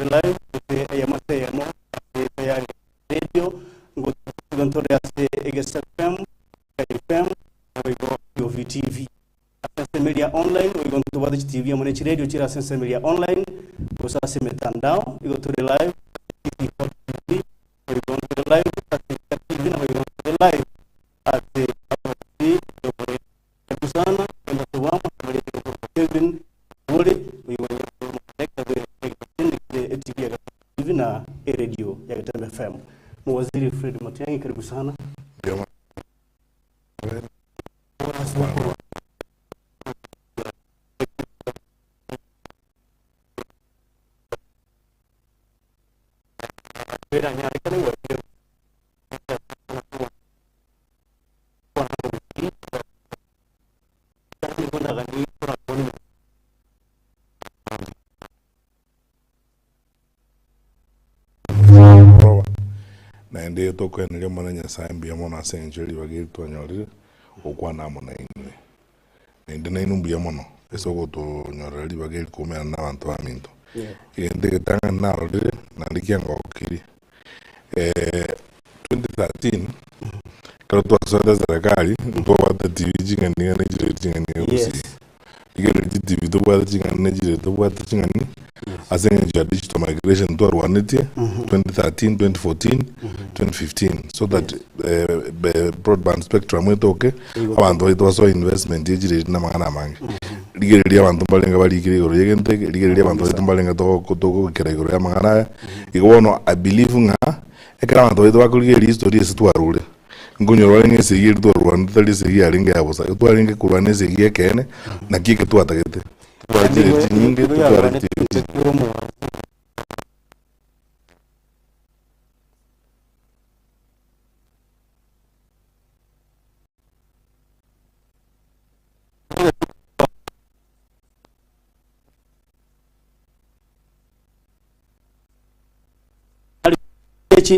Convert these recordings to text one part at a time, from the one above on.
tore live gose eyemo ase eyemo ase Sayari Radio, ngotoka ntore ase Egesa FM, Sky FM, naboigo POV TV. Ase ensemo eria online, boigo ntobwate chitibi amo ne chiredio chire ase ensemo eria online, gose ase emetandao, igo tore live ase TC Hot TV, boigo ntore live ase Ika TV, naboigo ntore live ase Abagusii Eyobore. Karibu sana, genda tobwamo ase amarieta gokorokwa Kelvin Owori, boigo nigo tore omodirector bwe egetende kere etv ya Getembe TV na eredio ya Getembe FM. Mowaziri Fred Matiang'i, karibu sana. Mbuya mono. Roba, naende tokoeneria Omonene Nyasae mbuya mono ase engencho ye ribaga eri twanyorire gokwana amo nainwe. Naende nainwe mbuya mono ase ogotonyorera ribaga eri koumerana nabanto baminto. Egento egetang'ani narorire naende kiangokirie, 2013 ekero twasoete eserekari, ntwabwate TV ching'ani ng'ana echire ching'ani ng'ana Yes. gusii. Rigereria chitibi tobwate ching'ani na echire tobwate ching'ani, ase eng'encho ya digital migration twarwanetie 2013, 2014, 2015 so that eh, broadband spectrum etoke, abanto baito basoe investment ya echire na amang'ana amange. Rigereria abanto mbarenge barikire igoro ya egento eke, rigereria abanto baito mbarenge togo togokera igoro ya amang'ana aya, igo bono I believe ng'a ekero abanto baito bakorigereria history ase twarure. Nkonyora orenge esegi eria twarwanete tari esegi yarenge ya bosa, twarenge korwana esegi y'ekeene, naki eke twatagete. Totware chire chinyinge, totware chire chi. Echi.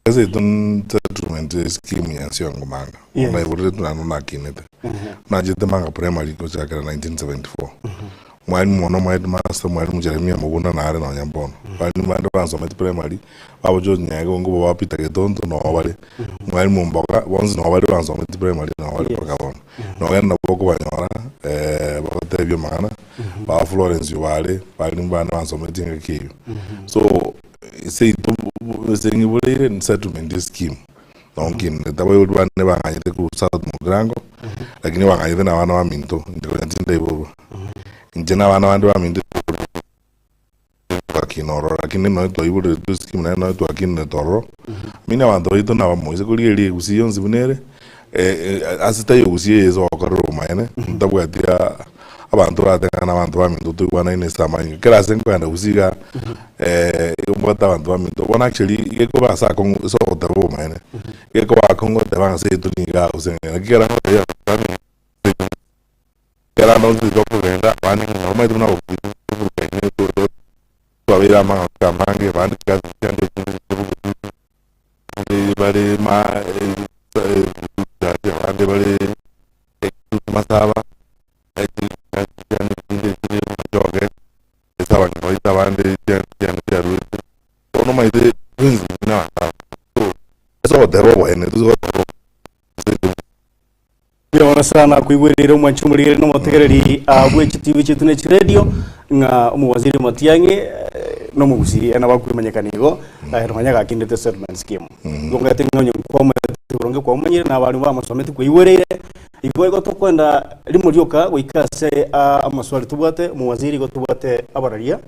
Ase intwe settlement scheme ya Nsiongo Manga, Yes. naiboreretwe naende nakinete. Nachete Manga Primary gochakera 1974. Mwalimu one omo headmaster, mwalimu Jeremia Mugunda nare nonya mbono. Balimu bande bansometi primary, babo George Nyaega ongo bo ba Peter Getonto noo bare, mwalimu Mboga, bonsi noo bare bansometi primary noo bare Yes. mpaka bono. Nogenda nabo okobanyora bagotebia amang'ana, ba Florence Obare, balimu bande bansometi engaki eyio. So, seito ase ng'iboreire ni settlement scheme, nabo nkinete abaibori bane bang'anyete korwa South Mugirango, lakini bang'anyete na abana baminto, inche konya tindaiborwa. Inche na abana bande baminto twakina ororo, lakini nonye twaiboreretwe scheme naende nonye twakinete ororo, mini abanto baito nabamo, ase korigereria egusii yonsi buna ere, ase taiyo gusii eye ase ogokorera obomaene, ntabwati abanto barateng'ana na abanto baminto toigwanaine ase amanyinga. Kera ase nkoenda gusii igaa, igo mbwate abanto baminto, bono actually gekoba ase akong'u ase ogoteba obomaene, gekoba akong'u goteba ng'a seito nigo igaa gose ng'a naki ekero ngotebia abanto baminto, ekero ande onsi tokogenda, abande ng'a omanyete buna twabeire amang'ana amange, abande chigasi chiande chinde bare ma abande bare masaba machoge ase abang'ina baito abande chianga chiaruete bono omanyete twensi buna abanto ase ogoteba oboene tosi goteba Mbuya mono sana koigwereire omwanchi omorigereria na omotegereri ah, bwe chitibi chiaito ne chiredio ng'a omowaziri Matiang'i eh, nomogusii ere nabo akwemanyekana igo eh, nonya gakindete settlement scheme. Igo ng'ete ng'a onye nkwamanyete boronge kwamomanyire na abarimu bamosometi kwaigwereire igo igo tokoenda rimo rioka goika ase ah, amaswali tobwate omowaziri igo tobwate abararia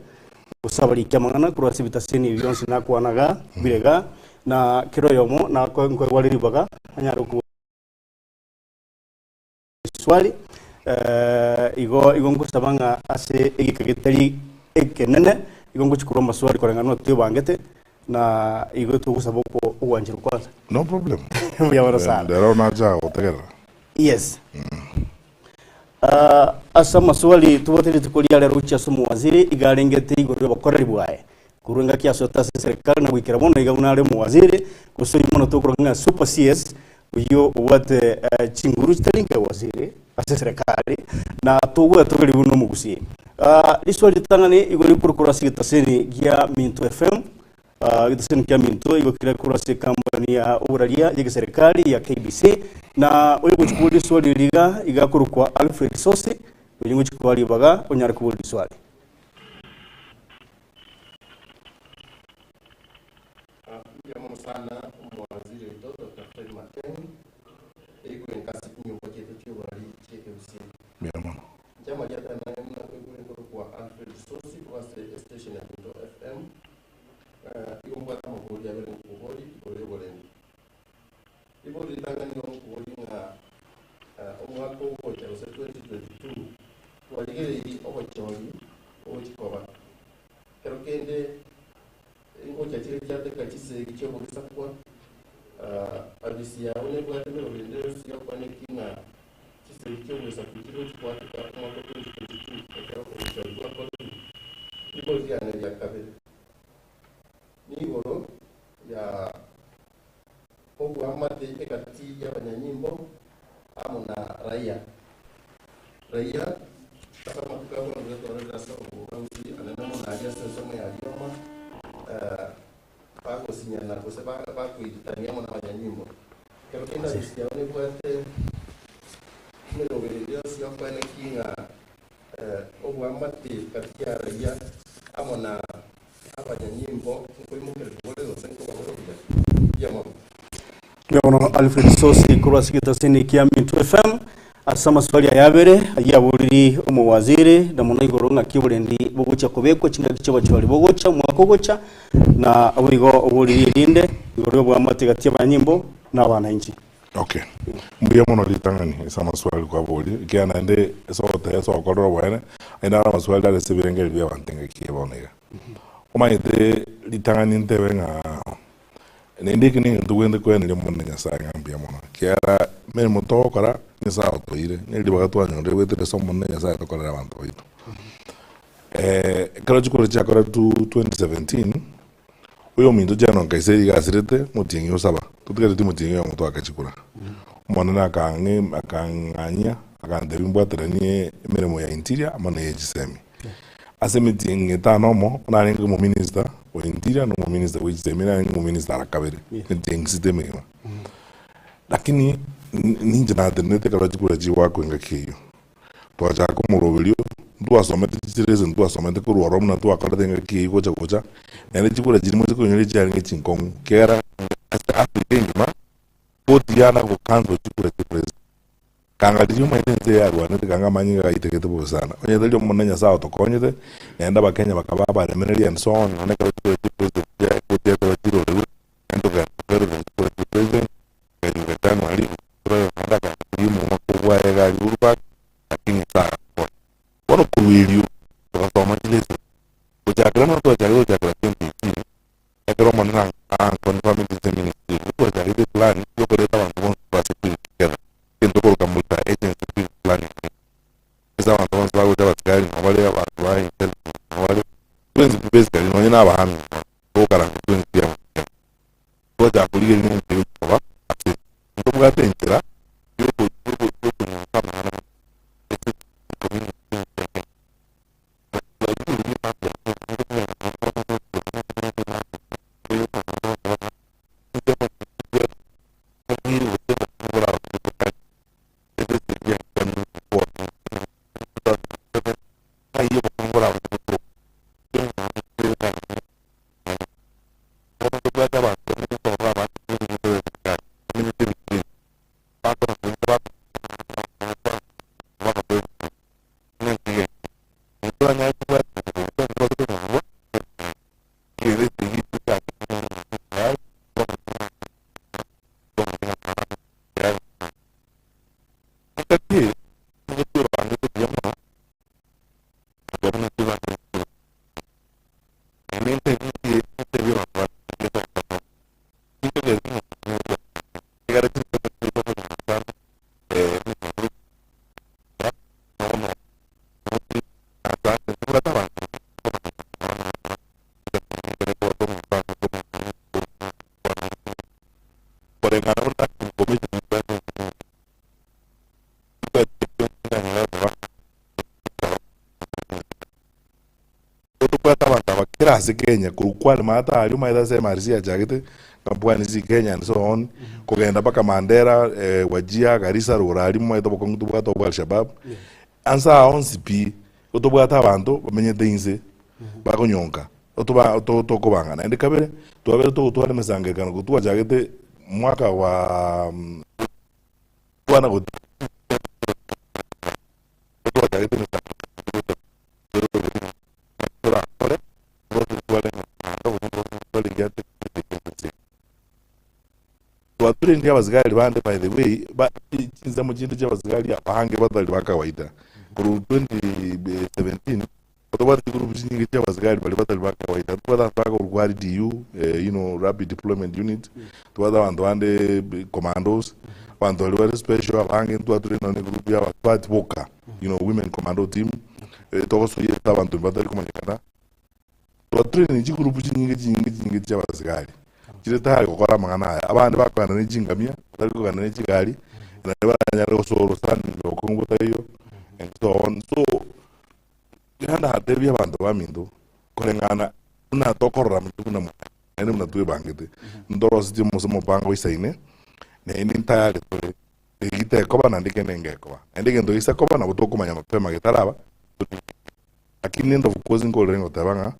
gose abariki amang'ana korwa ase ebitaseni ebi bionsi nakwana igaa bire igaa na kera oyomo nako nkoegwa are ribaga anyare ko Swali, igo igo ngosaba ng'a ase egeka getari ekenene, igo ngochia korwa amaswali koreng'ana na otebangete, na igo togosaba oko ogwancherwa kwanza. No problem. Mbuya mono sana. Rero nacha gotegerera. Yes. Ah, ase amaswali tobwate rituko ria rero gochia ase omowaziri iga arengete igoro y'obokoreri bwaye korwa engaki asoete ase eserekari na goikera bono iga buna are omowaziri gose oyio mono tokoroka ng'a super CS oyio obwate eh, chinguru chitari nke waziri ase eserekari na togwetogeria buna omogusii. Ah, riswali ritang'ani igo rikorwa ase egetaseni gia Minto FM Ah, egetaseni kia Minto igo kere korwa ase ekampani ya oboraria y'egeserekari ya KBC na oyo gochia koboria riswali eri iga iga akorokwa Alfred Sosi oyio ngochia koa ribaga onyare koboria riswali. Mbuya mono sana omowaziri oito Doctor Fred Matiang'i erikwe enkasi chinyomba chiaito chi'oborari chi'ekegusii. Mbuya mono. Inche amarieta ane nange buna nkoigure nkorokwa Alfred Sosi korwa ase estation ya Minto FM. Igo mbwate amabori abere ngokobori igoro y'oborendi. Ribori ritang'ani nigo ngokobori ng'a omwaka ogocha gose 2022 twarigereirie obochori bogochi koba. Ekero kende Ingocha chire chiateka chisegi chi'obogisakwa, Abisi yao nebwate emeroberi ende yonsi y'okwaneki ng'a chisegi chi'obogesaku nchirochie goateka omwaka o 2022 ekero obochori bwakorirwe. Ribori riane ria kabere nigoro ya oboamate egati y'abanyanyimbo amo na raia. Raia ase amatuko a bono nigo twarorire ase obobagusi anene mono aria ase ensemo ya rioma, bagosinyana gose bakoiritania amo nabanyanyimbo. Ekero kende abisi yao nebwate emeroberio yonsi y'okoenekia ng'a oboamate gati ya raia amo na abanyanyimbo nkoimokererwa bore gose nkobabororia. Mbuya mono. Mbuya mono Alfred Sosi korwa ase egetaseni kia Minto FM ase amaswali aya abere ayio aboriri omowaziri na mono igoro ng'aki oborendi bogochia kobekwa chingaki chi'obochori bogocha omwaka ogocha na boigo oboriri erinde igoro y'oboamate gati y'abanyanyimbo na abanainchi. Okay. Mbuya mono ritang'ani ase amaswali kwaboria, ekiagera naende ase ogoteba ase ogokorera oboene, aye naro amaswali are ase ebirengererio bia abanto engaki eye bono iga. Omanyete ritang'ani ntebe ng'a naende eke nengento togwenerete koeneria Omonene Nyasaye ng'a mbuya mono, ekiagera emeremo togokora Nyasaye otoire, ne ribaga twanyorire goetera ase Omonene Nyasaye tokorere abanto baito. Ekero chikura chiakoretwe 2017, Oyominto General Nkaiseri iga asirete motienyi o saba, totigareti motienyi oyomo toake chikura. Omonene akang'e akang'anyia akantebia mbwateranie emeremo ya interior amo na eye chisemi. Ase emetienyi etano omo, narenge omominister o interior na omominister bwe chisemi narenge omominister ara kabere, emetienyi sita emegima. Lakini ninche natenenete ekero chikura chigoakwa engaki eyio. Twachaka omoroberio, ntwasomete chirese ntwasomete korwa ororo buna twakorete engaki eyio gocha gocha, naende chikura chiria moise koinyora chiarenge chinkong'u, ekiagera ase Africa engima, koti yana go cancel chikura chia president. Kanga riria omanyete ense eye yarwanete kanga amanyinga gaitegete bobe sana. Onye tari Omonene Nyasaye otokonyete, naende abakenya bakaba abaremereria and so on, nonya ekero chikura chia president chia ekoti ekero chirorerwe, naende tokagenda tokerorera chikura chia president, Ekanyuka January, omotura Yohana akaboria omomaka obwaye egari Uhuru Park, lakini Nyasae agakonya. Bono korwa erio togasoma chilesson gochakera buna twachakire gochakera 2018 ekero Omonene anconfirmete ministry eria twachakete eplan yokoreta abanto bonsi korwa ase field together egento tokoroka multi agency field planning committee ase abanto bonsi bagocha abasigari nabo bare abanto ba intelligence nabo bare twensi pi basically nonye na abahami nabo togokaranga twensi pi amo together. Togochaka korigereria ng'a enchera egochia koba ase ense. Ntobwate enchera y'okonyusa amang'ana ase community ya Kenya. Bono tobwate abanto bamenyete ororo abanto bamenyete b'eserekari, bamenyete ebinto ebi, bakora goika bagakoa ebinto buna ense eye. Naende toranyare kobwata ebinto ebi onye bare konyorwa ekero esegi Engaki eye nigo twebangete buya mono Kera ase Kenya, korwa Kwale maate aria omanyete ase MRC yachagete, Kampwani si Kenya and so on, kogenda mpaka Mandera, Wajir, Garissa, rogoro aria momanyete obokong'u tobwate obwa Alshabab, anse aa onsi pi, igo tobwate abanto bamenyete inse, bakonyonka, otoba to tokobanga. Naende kabere, twabere togotwara emesangererekano korwa twachagete mwaka wa kwana goti twachagete emesangererekano torakore, Twaturenge abasigari bande by the way, ba chinsemo chinde chia abasigari abange batari ba kawaida. Korwa 2017, tobwate chigroup chinyinge chia abasigari baria batari ba kawaida. Tobwate abanto bakorwa RDU, you know, Rapid Deployment Unit, tobwate abanto bande commandos, abanto baria bare special abange ntwature nonye na egroup ya abasubati boka, you know, women commando team, togosoyete abanto batari komanyekana. Twatrainire chigroup chinyinge chinyinge chinyinge chia abasigari, chire tayari gokora amang'ana aya. Abande bakogenda ne chingamia, batari kogenda ne chigari, naende baranyare gosoa orosana ime obokong'u botaiyo, and so on. So, iga natebie abanto baminto, koreng'ana buna tokorora intwe buna naende buna twebangete, ntorosetie mose omopango oisaine, naende ntayari tore, egi tekoba naende kende ngekoba. Naende egento gesa koba nabo tokomanya mapema getaraba. Lakini nende obokuosi nkorire ngoteba ng'a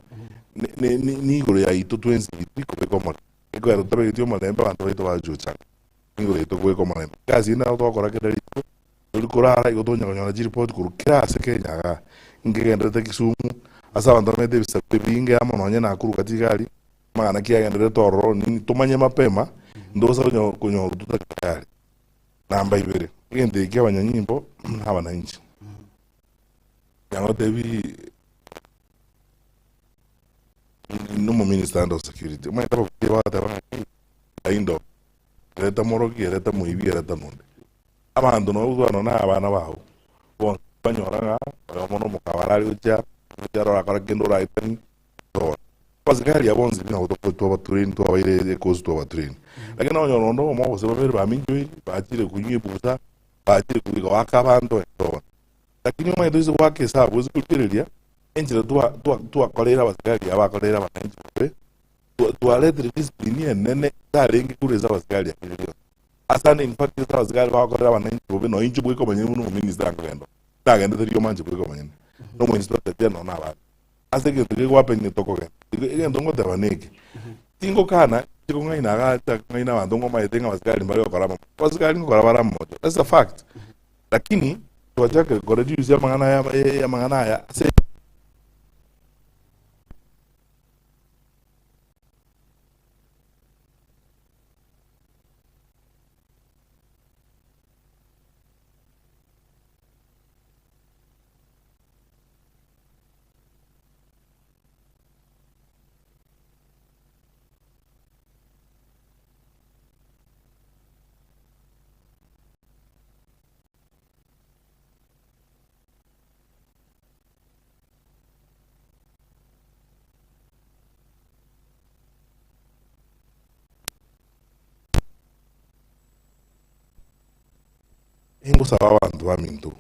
ne- ne- nigoro yaito twensi tikobeka omorembe, ekogera totabegeti omorembe abanto baito bachochana, nigoro yaito kobeka omorembe. Egasi eye naro togokora kera rituko, tori korara igo tonya konyora chiripoti korwa kera ase Kenya igaa, nkegenderete Kisumu, ase abanto bamenyete ebisaku ebinge amo nonye Nakuru gati iga aria, amang'ana ki agendererete ororo nini tomanye mapema, ntosa konyo konyorwa totari tayari. Namba ibere, egento eke kia abanyanyimbo na abananchi. Nagotebi nomominister under security, omanyete ababuya bagoteba ng'a aindo ereta morogi, ereta moibi, ereta nonde. Abanto nabo bono na abana bago, bonsi banyora ng'a oyomo na omokabara are gochia gochia orakore kende oraetani ore. Abasigari aba bonsi nabo toko twabatrain twabaire ekosi twabatrain. Lakini nonyora onde oyomo gose babere baminchoiri, bachire konywa ebusa, bachire goaka abanto and so on. Lakini omanyete oise goaka esabu ase korigereria enchera twa twa twakoreire abasigari aba bakoreire abananchi bobe, twa twaretire discipline enene etarenge korwa ase abasigari aria rionsi. Ase ande in fact ase abasigari bagokorera abananchi bobe nonye inche bweka omonyene buna omominister nkogenda oo, nagendete rioma inche bweka omonyene, na omoinspector general na abande. Ase egento kegohappen tokogenda. Igo egento ngoteba neke, tingokana inche kong'aina igaa kong'aina abanto ngomaete ng'a abasigari mbare gokora amamocho, abasigari ngokora bare amamocho, that's a fact. Lakini twachakire koreduce amang'ana aya amang'ana aya ase Ingosaba abanto baminto,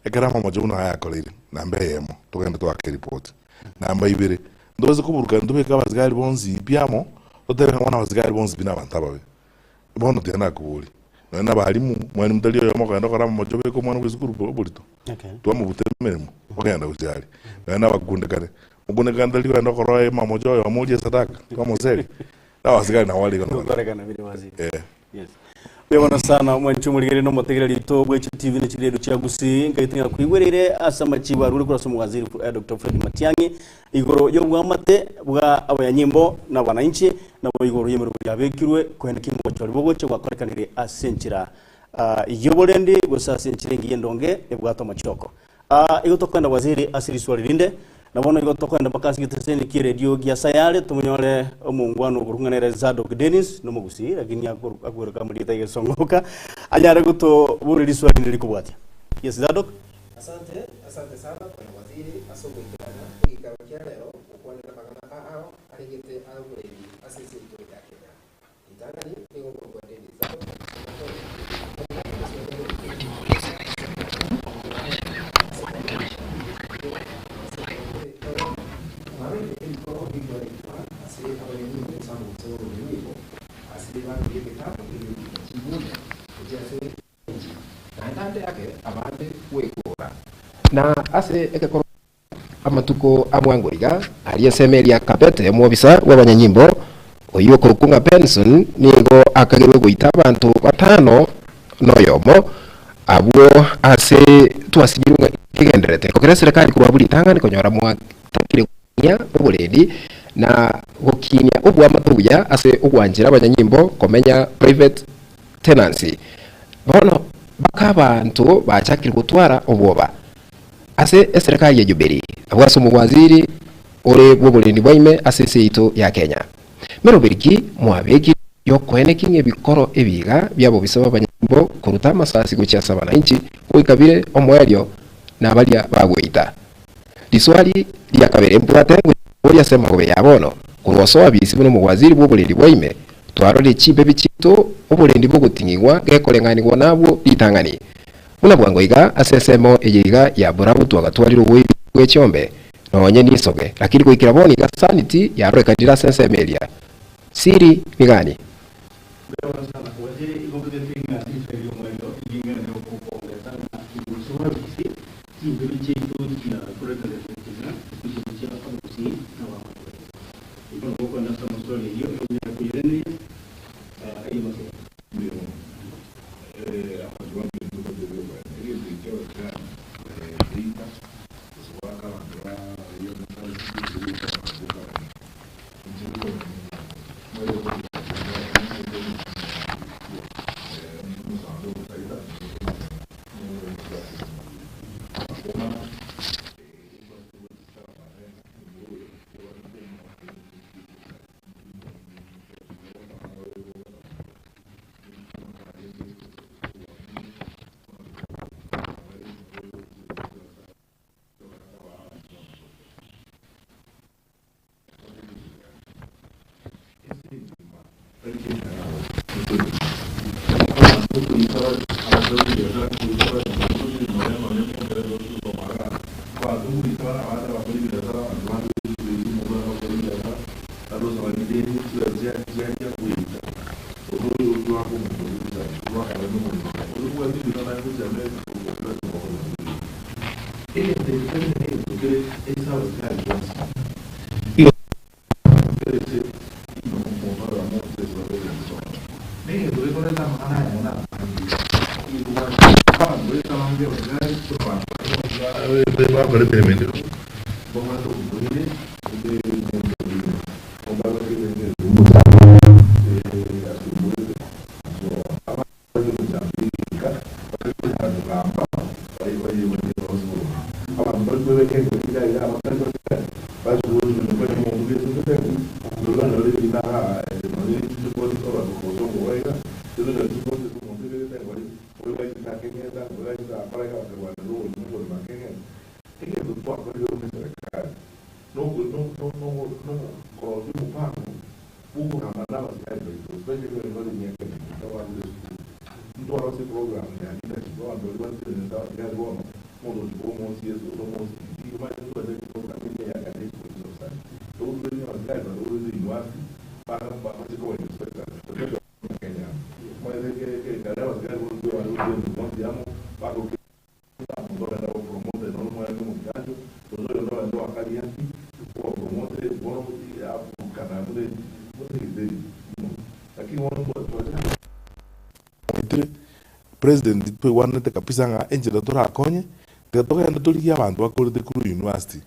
ekero amamocho buna aya akoreire, namba eyemo, togende toake eripoti. Namba ibere, ntobase koburukania ntobeke abasigari bonsi pi amo, totebe ng'a bono abasigari bonsi pi nabanto ababe. Bono tiga nakoborie, nonye na abalimu, mwalimu tari oyomo okogenda okora amamocho obeke omwana bwa esukuru oborito, twamobuta emeremo, ogenda gochia aria. Nonye na abakundekane, mokundekane tari kogenda okora amamocho oyomo orie esadaka, twamoseria, na abasigari nabo bare igo nabo. Gokorekana bire waziri. Eh. Yes. Mbuya mono sana omwanchi omorigereria na omotegereri oito bwe chitivi na chiredio chia Gusii nkaete ng'a koigwereire ase amachibo arure korwa ase omowaziri eh, Dr. Fred Matiang'i igoro y'obwamate bwa abayanyimbo na abananchi nabo igoro y'emeroberi yabekirwe koenda ki ngochori bogocha gwakorekanire ase enchera ah, y'oborendi gose ase enchera engiya endonge ebwate omochoko. Aa, igo tokoenda waziri ase riswali rinde, na bono igo tokoenda mpaka ase egeteseni ki'eredio gia Sayare, tomonyore omongwana okorokwa ng'a nere Zadok Dennis, nomogusii, lakini akoru- akweroka amarieta y'egesongoka, anyare gotoboria riswali rinde rikobwatia. Yes, Zadok. Asante, asante sana bwana waziri ase ogoikerana egekaro kia rero gokwanera amang'ana aao aregete ayoborendi ase ense yaito ya Kenya. Ritang'ani nigo nkorokwa Dennis Zadok abande gwekora. Na ase egekoro Amatuko a bwango iga, aria ensemo eria Kabete omobisa bw'abanyanyimbo, oyio okorokwa ng'a Benson, nigo akagerwe goita abanto batano noyomo, abwo ase twasinyirwe ng'a kegendererete kogera eserekari korwa abwo ritang'ani konyora mwatakire gokinia oborendi na gokinia oboamate obuya ase ogwanchera abanyanyimbo komenya private tenancy. Bono baka abanto bachakire gotwara obwoba. Ase eserekari ya Jubilee, abwo ase omowaziri ore bw'oborendi bwa ime ase ense yaito ya Kenya. Meroberi ki mwabekire y'okoenekia ng'a ebikoro ebi iga bi'abobisa b'abanyanyimbo koruta amasasi gochia ase abananchi goika bire omoerio nabaria bagweita? Riswali ria kabere mbwate ngochia ase amagobe ya bono, korwa osoa bisi buna omowaziri bw'oborendi bwa ime, twarorire chimbebi chiaito oborendi bogoting'igwa gekoreng'anigwa nabwo ritang'ani. Buna bwango iga ase ensemo eye iga ya Borabu twagatwarire oboibi bwe chiombe, nonye nisoge, lakini goikera bono iga sanity yarorekanire ase ensemo eria. Siri nigani? President twaigwanete kabisa ng'a enchera torakonye, tiga togende torigie abanto bakorete korwa university,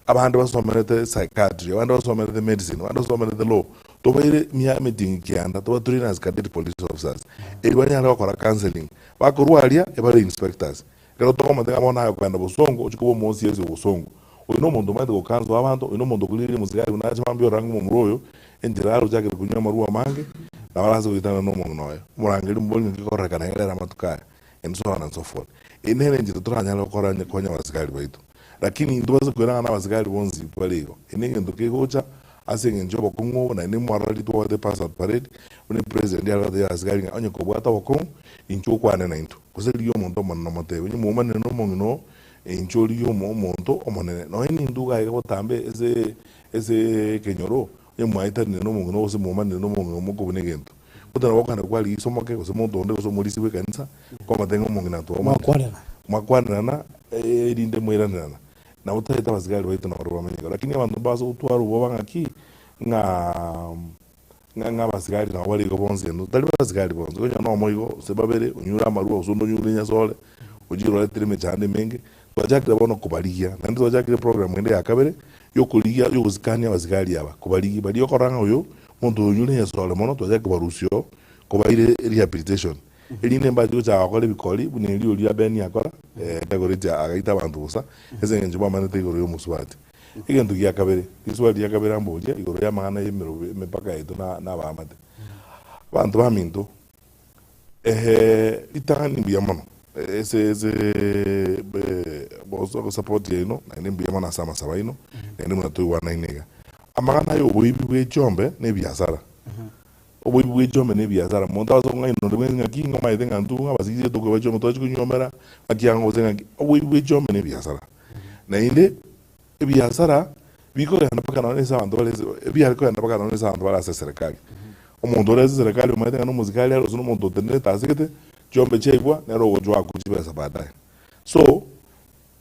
abande basomerete psychiatry, abande basomerete medicine, abande basomerete law, tobaire mia emetingi kianda toba train as cadet police officers, eri banyare gokora counselling, bakorwa aria ebare inspectors. Ekero tokomotega bono aye okogenda bosongo ochie koba omo OCS o bosongo, oyo na omonto omanyete go counsel abanto, oyo na omonto okorigereria omosigari buna ache mambia orore ang'e omomura oyo, enchera arochakire konywa amarwa amange, nabo arase goitana na omong'ina oye. Omorangeri omoborie naki kororekana iga rero amatuko aya, and so on and so forth. Eye nere enchera toranyare gokora onye konya abasigari baito. Lakini intwe base koirana ng'a na abasigari bonsi bare igo, eye na egento kegocha ase eng'encho y'obokong'u obo, naende mwarora twabwate pass out parade, buna epresident yare gotebia abasigari ng'a onye kobwate obokong'u, inchuo okwane naintwe. Gose rigia omonto omonene omotebie, onye moumanire na omong'ina oo, inchuo origie omo omonto omonene. Nonya nintwe iga aiga botambe ase ase ekenyoro, onye mwaetanire na omong'ina oo gose moumanire na omong'ina oo mokobuna egento. Otari gokana kwarigia isomoke gose monto onde gose omorisia bwa ekanisa, kwamotebia ng'a omong'ina twao omanyete. Mwakwanerana. Mwakwanerana erinde mwairanderana. Nabo totaete abasigari baito nabo bamenye igo. Lakini abanto mbase gotwara obwoba ng'aki, ng'a ng'a ng'a abasigari nabo bare igo bonsi endo. Tari basigari bonsi, okonyora nomo igo, gose babere, onyure amarwa gose onde onyure enyasore, ochire oretire emechando emenge. Twachakire bono kobarigia, naende twachakire eprogram ende ya kabere, yokorigia yogosikania abasigari aba, kobarigia baria okorora ng'a oyo, omonto oyo onyure enyasore mono, twachakire kobarusia oo, kobaire rehabilitation. Erinde mbache gochaka gokora ebikori buna erio oria Beni akora, Dagoretti agaita abanto bosa, ase engencho bamanyete igoro y'omosubati. Egento gia kabere, riswali ria kabere amboria igoro y'amang'ana y'emerobe emepaka yaito na na abaamate. Abanto baminto, ritang'ani mbuya mono ase ase support yaino naende mbuya mono ase amasabo aino, naende buna toigwanaine iga. Amang'ana ya oboibi bwe chiombe na ebiasara. Oboibi bwe chiombe na ebiasara. Monto ase okong'aina onde bwensi ng'aki ng'a omanyete ng'a intwe ng'a abasibisi tokoiba chiombe twachia konyuomera ng'aki ang'o gose ng'aki. Oboibi bwe chiombe na ebiasara. Naende ebiasara bikogenda mpaka nonye ase abanto bare ase ebiare kogenda mpaka nonye ase abanto bare ase eserekari. Omonto ore ase eserekari omanyete ng'a nomosikari are gose na omonto otenerete ase gete, chiombe chiaibwa nere ogochwa akwe chibesa baadaye. So,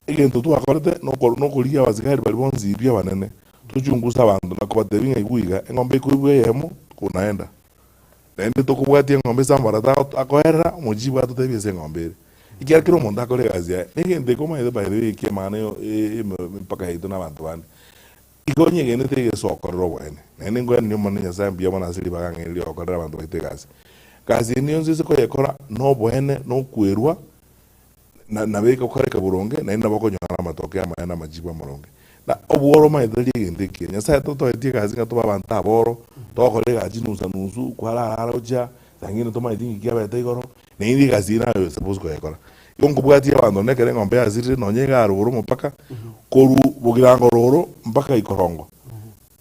Egento twakorete nokorigia abasigari baria bonsi pi abanene, tochunguse abanto na kobatebia ng'a igwa iga, eng'ombe ekoibwa eyemo, konaenda. Naende tokobwatia eng'ombe ase amabarata akoerera, omochibu atotebie ase eng'ombe ere. Ekiagera kera omonto akore egasi yaye, na egento eke omanyete by the way ekiamang'ana emepaka yaito na abanto bande. Igo onyegenete egesokorera oboene, naende nkoenenia Omonene Nyasae mbuya mono ase ribaga ng'a eri rigokorera abanto baito egasi. Gasi ende yonsi ase koyekora noboene, na okwerwa, na nabo egokoreka boronge, naende nabo okonyora amatoke amaya na amachibu amaronge. Na obworo omanyete tari egento ekiya. Nyasae totoetie egasi ng'a tobe abanto aboro, togokora egasi nusa nusu, kwarara gochia, saa ingine tomanyeti ng'iki kiabete igoro, naende egasi eye naye suppose koyekora. Igo nkobwatia abanto na ekero eng'ombe yasirire nonye iga rogoro omopaka, korwa bogirango rogoro mpaka ikorongo,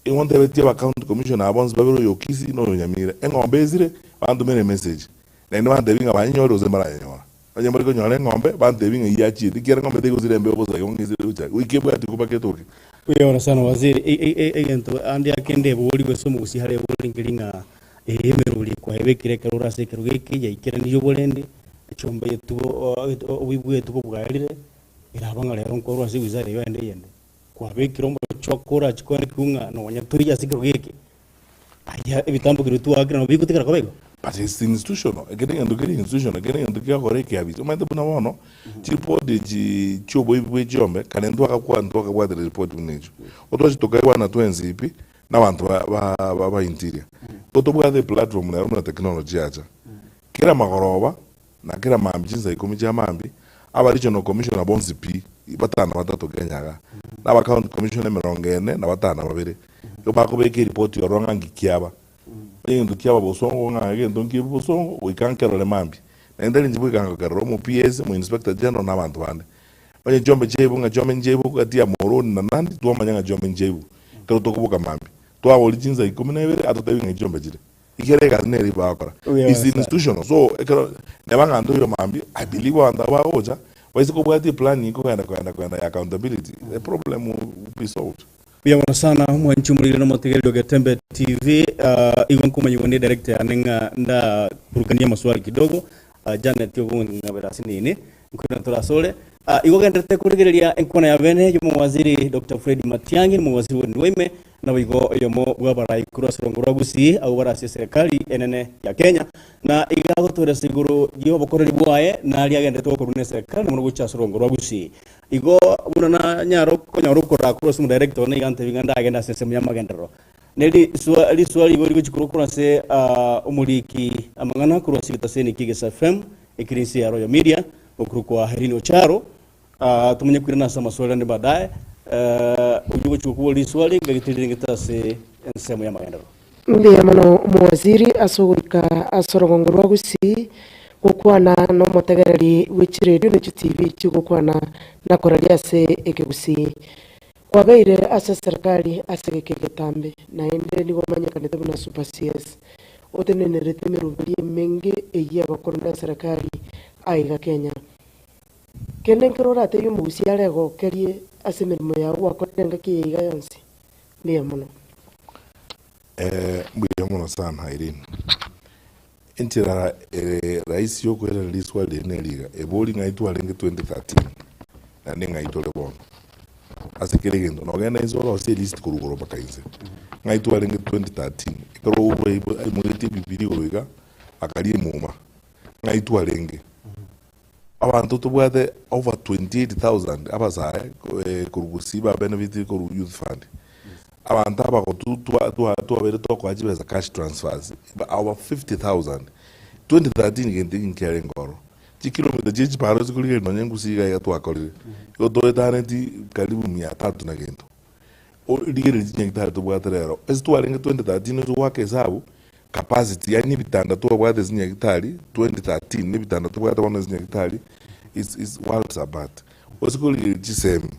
igo ntebetie aba county commissioner aba bonsi babere oyo o Kisii na oyo o Nyamira, eng'ombe esire, bantomere emessage, naende bantebie ng'a banyenyore gose mbaranyenyora. Onye mbare konyora eng'ombe, bantebie ng'a eyio yachiete, ekiagera eng'ombe tegosira embeo bosa igo ng'a esire gochia, goika ebwati koba ketoke. Oyore sana waziri, egento ande akende ebori gose omogusi are ebori nkeri ng'a emerori kwaebekire ekero ore ase ekerogo eke yaikeranirie oborendi, echombe y'etugo oboibi bw'etugo bwaerire, eraba ng'a rero nkorwa ase ewizara eyio ende eyende. Kwabekire omochoko orachie koenekiwa ng'a nonya toiyo ase ekerogo eke, Aya ebitambo keria twaakire nabo bigotigara koba igo. But it's institutional, eke negento kere institutional, eke negento kiagokora ekiabisi. Omanyete buna bono, chiripoti echi chioboibi bwe chiombe, kare ntwagakwana ntwakabwatire ripoti buna echio. Otwachi tokaigwana twensi pi, na abanto ba ba ba interior. Igo tobwate eplatform nero buna technology yacha. Kera magoroba, na kera mambia chinsa ikomi chia mambia, aba regional commissioner bonsi pi, batano na batato Kenya igaa, na aba county commissioner emerongo ene na batano na babere, nigo bakobeka eripoti ororo ng'a nki kiaba. Onye egento kiaba bosongo ng'a egento nkibe bosongo, goika nkerore mambia. Naende tari inche bweka ngokerora, omo PS, omo inspector general na abanto bande. Onye chiombe chiaibwe ng'a chiombe nchiaibwe gati ya Muhoroni na Nandi, twamanya ng'a chiombe nchiaibwe. Ekero tokoboka mambia, twaboria chinsa ikomi na ibere, atotebie ng'a chiombe chire. Ekero egasi nere bagokora is institutional so ekero neba ng'a ntoirwe mambia I believe abanto aba bagocha baise kobwatia eplan kogenda kogenda kogenda ya accountability the problem will be solved. Mbuya mono sana omwanchi omoriri na omotegereri o Getembe TV. Igo nkomanyigwa ne director yane ng'a ndaburukanie amaswali kidogo. Janet ogong'abera ase nini nkoirana tore asore. Igo genderete korigereria enkwana ya bene y'omowaziri Doctor Fred Matiang'i nomowaziri Wayne Waime Naboigo oyomo bw'abarai korwa ase orongo rwa Gusii abwo bare ase eserekari enene ya Kenya, na iga agotoeresa igoro y'obokoreri bwaye na aria agenderete gokorwa neserekari na mono gochia ase orongo rwa Gusii. Igo buna nanyare konyora okoraa korwa ase omodirector one iga antebie ng'a ndagende ase ensemo y'amagenderero. Ne riswa riswali igo rigochia korwa korwa ase omoriki amang'ana korwa ase egetaseni kia Egesa FM ekere inse ya Royal Media okorokwa Irene Ocharo. Tomenye koirana ase amaswali ande baadaye. Oyio ogochia gokobua riswali ngagete rirengete ase ensemo y'amagenderero. Mbuya mono omowaziri ase ogoika ase orogongo rwa Gusii gokwana na omotegereri bwe chiredio ne chitibi chigokwana na koraria ase ekegusii. Kwabeire ase eserikari ase egeka egetambe naende nigo omanyekanete buna Super CS. Otenenerete emeroberi emenge eyio egokorwa neserikari aiga Kenya. Kende nkere oratebie omogusia aregokerie ase emeremo yao gwakorire engaki eye iga yonsi? Mbuya mono. Mbuya mono sana Irene. Enchera ere rahisi yokoirana riswali eri neri iga, Ebori ng'ai twarenge 2013 naende ng'ai tore bono? Ase kera egento, nogenda inse orosie elist korwa igoro mpaka inse. Ng'ai twarenge 2013 ekero Uhuru aimogetie ebibiria igoro iga, akaria emuma, ng'ai twarenge? Abanto tobwate over 28,000 abasae korwa gusii ba benefit korwa youth fund. Abanto abagotu twabeire tokoa chibesa cash transfers over 50,000. 2013 gento eki nkiarenge ororo. Chikilomita chie chiparo chikorigereria nonye gusii iga iga twakorire, igo toetaneti karibu mia tatu na gento. Rigereria chinyagitari tobwate rero, ase twarenge 2013 ase goaka esabu, capacity yaani ebitanda twabwate ase chinyagitari 2013 na ebitanda tobwate bono ase chinyagitari is is worlds apart. Ase korigereria chisemi,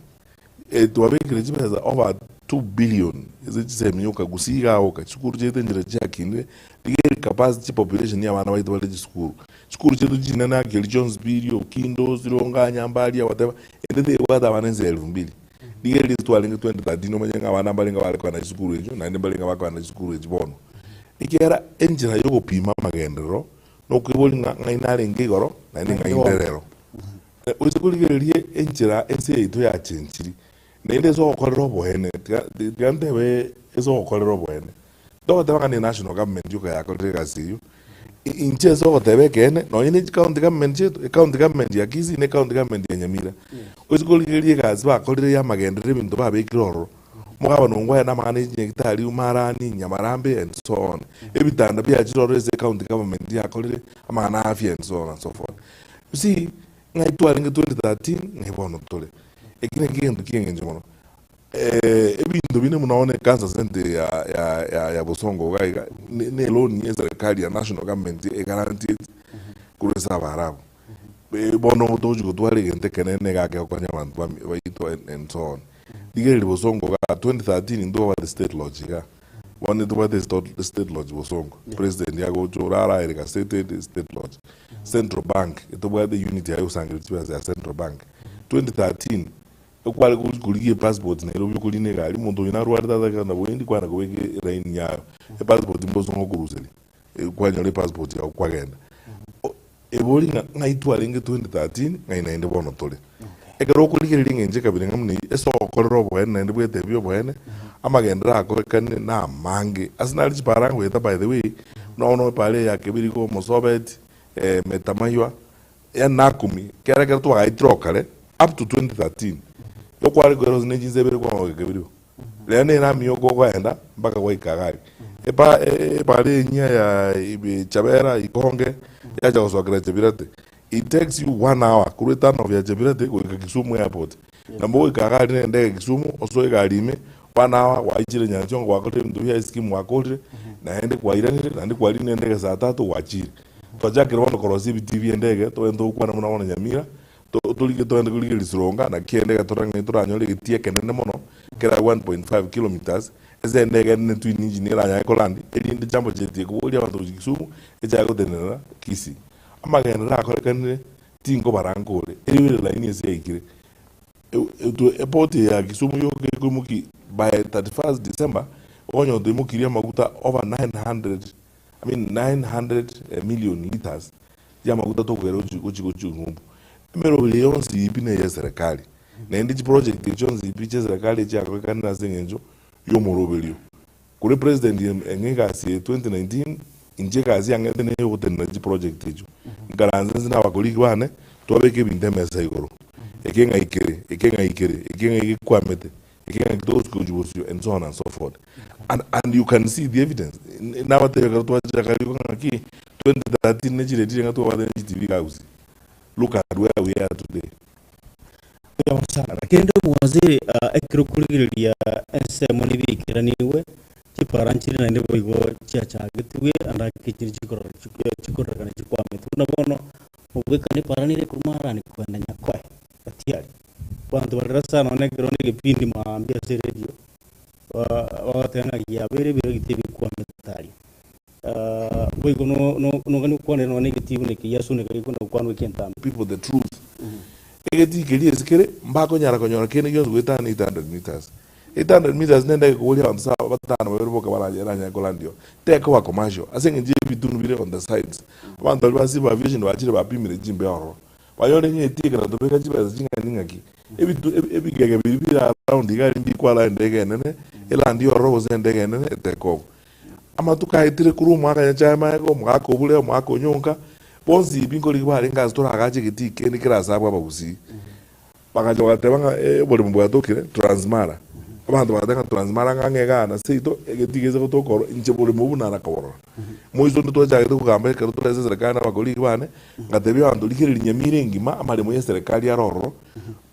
twabekire chibesa over 2 billion ase chisemi yoka gusii igaa oka, chisukuru chiaito enchera chiakinire, rigereria capacity chipopulation ya abana baito bare chisukuru. Chisukuru chiaito chinene actually chionsi pi iria Okindo, Sironga, Nyambaria, whatever, ende tebwate abana ense ya elfu mbili. Rigereria ase twarenge 2013 omanye ng'a abana mbarenge bare kogenda chisukuru echio naende mbarenge bakogenda chisukuru echi bono. Ekiagera enchera yogopima amagenderero nokoiboria ng'a ng'ai narenge igoro naende ng'ai inde rero. Oise korigereria enchera ense yaito yachenchiri naende ase ogokorera oboene tiga tiga ntebe ase ogokorera oboene. Togoteba ng'a ne national government yoka yakorire egasi eyio, inche ase ogoteba ekeene, nonye ne chicounty government chiaito, ecounty government ya Kisii na ecounty government ya Nyamira, oise korigereria egasi bakorire ya amagenderero ebinto babekire ororo, omogabana Ongwae na amang'ana ya chinyagitari, Umarani, Nyamarambe and so on, ebitanda biachire ororo ase ecounty government yakorire, amang'ana a afya and so on and so forth. You see, ng'ai twarenge 2013, ng'ai bono tore. Eki nakio egento kia eng'encho mono. Ebinto binde buna bono ecancer centre ya ya ya ya Bosongo iga iga ne eloan ya eserekari ya national government egarantieti korwa ase Abaarabu. Bono togochi gotwara egento ekenene iga kegokonya abanto bami baito and so on. Rigereria Bosongo igaa 2013 ntwabwate state lodge igaa, bono ntobwate state lodge Bosongo, president agocha orara aere gazetted state lodge. Central bank, etobwate unit yaye egosangereria chibesa ya central bank. 2013. Ekware korigia epassport Nairobi okorina egari, omonto oyo narwarete atakana boendi kwana kobeka eraini yayo, epassport mboso ngokoruseria, kwanyora epassport yago kwagenda. Ebori ng'a ng'ai twarenge 2013 ng'ai naende bono tore. Ekero okorigereria eng'encho ekabira ng'a buna eyio, ase ogokorera oboene naende bwetebia oboene, amagenderero akorekanire na amange. Ase nare chipara ngoeta by the way, buna bono epara eye ya Kebirigo, Mosobeti, Metamaywa, Yaani nakumia, kera ekero twagaetire okare up to 2013, igo kware koerosia ne chinsa ibere kwang'a goika kebirigo. Rero nere amiya oko okoenda mpaka gwaika iga aria. Epa epara enyia ya ibe Chabera Ikonge yacha gosokera Chebirate, it takes you one hour korwa eturn off ya Chebirate goika Kisumu airport. Nabo goika iga aria na endege Kisumu, osoe egari ime, one hour gwaichire Nyansiongo gwakorire ebinto bia ice cream gwakorire, naende kwairanire, naende kwarina endege saa tatu gwachire. Twachakire bono korosia ebitii bi'endege, togende togokwana buna bono Nyamira, torike togende korigereria Sironga, naki endege tore ng'a toranyore egetii ekenene mono, kera 1.5 kilometres, ase endege ere ne twin engine eranyare kolandi, erinde jambo jet ekobogoria abanto gochia Kisumu, echake gotenenera Kisii. Amagenderero akorekanire, tinkobara nkore, erio ere laini ase yaikire. Eport eye ya Kisumu yoka ekoimokia by 31st December, okonyora toimokirie amaguta over 900 I mean 900 million litres y'amaguta tokogera gochi gochi gochi ng'umbu. Emeroberi eye yonsi pi neye eserekari, naende chiproject echi chionsi pi chia eserekari echiakorekanire ase eng'encho y'omoroberio. Kore president eng'e egasi eye 2019, inche egasi yang'ete neye yogotenena chiproject echio. Nkaranse inse na abacolleague bane, twabeka ebinto emesa igoro, eke ng'ai kere, eke ng'ai kere, eke ng'ai gekwamete, Ekiagera inki togosuka gochia bosio and so on and so forth. And, and you can see the evidence. Nabatebia ekero twachaka riko ng'a ki 2013 ne chiretire ng'a twabwate ne chitibi iga gusii. Look at where we are today. Mbuya sana. Kende omowaziri ah, ekero okorigereria ensemo nibiikeranigwe, chipara nchire naende boigo chiachagetigwe ande ake chire chikorora chikororekana chikwametwe. Buna bono obwekane epara nere ekorwa Marani kogenda Nyakoe, Gatiari. Abanto barera sana nonye ekero onde egepindi maambia ase eredio, bagoteba ng'a riabeire ebiragita ebikwamete aria. Boigo nogani gokwanera nonye na egetii buna eke giasuneka gekona gokwanwa ekientambe. People the truth. Egetii keria ase kere, mbakonyara konyora kende gionsi goetana 800 meters. 800 meters nende ekoboria abanto sa batano babere boka baranyare kolandia oo. Tekoba commercial ase eng'encho y'ebitunu bire on the sides. Abanto baria ba civil aviation bachire bapimire chimbeo ororo, banyore ng'a etieke na tobeka chibesa ching'ani ng'aki, ebitu ebigege biria bire around iga aria mbikwara endege enene, elandi ororo gose endege enene etake off. Amatuko aetire korwa omwaka nyachae magega, omogaka obure, omogaka onyonka, bonsi ebi nkorigia barenge ase toragache egetii kende kere ase abwo abagusii. Bagacha bagateba ng'a oboremo bwatokire Transmara. Abanto bagateba ng'a Transmara ng'a ang'e igaa na seito, egetii gese gotoka oro, inche boremo obwo nara koborora. Moiso onde twachagete kogamba ekero tore ase eserekari na abakorigi bane, ngatebia abanto rigereria Nyamira engima amaremo ya eserekari are ororo,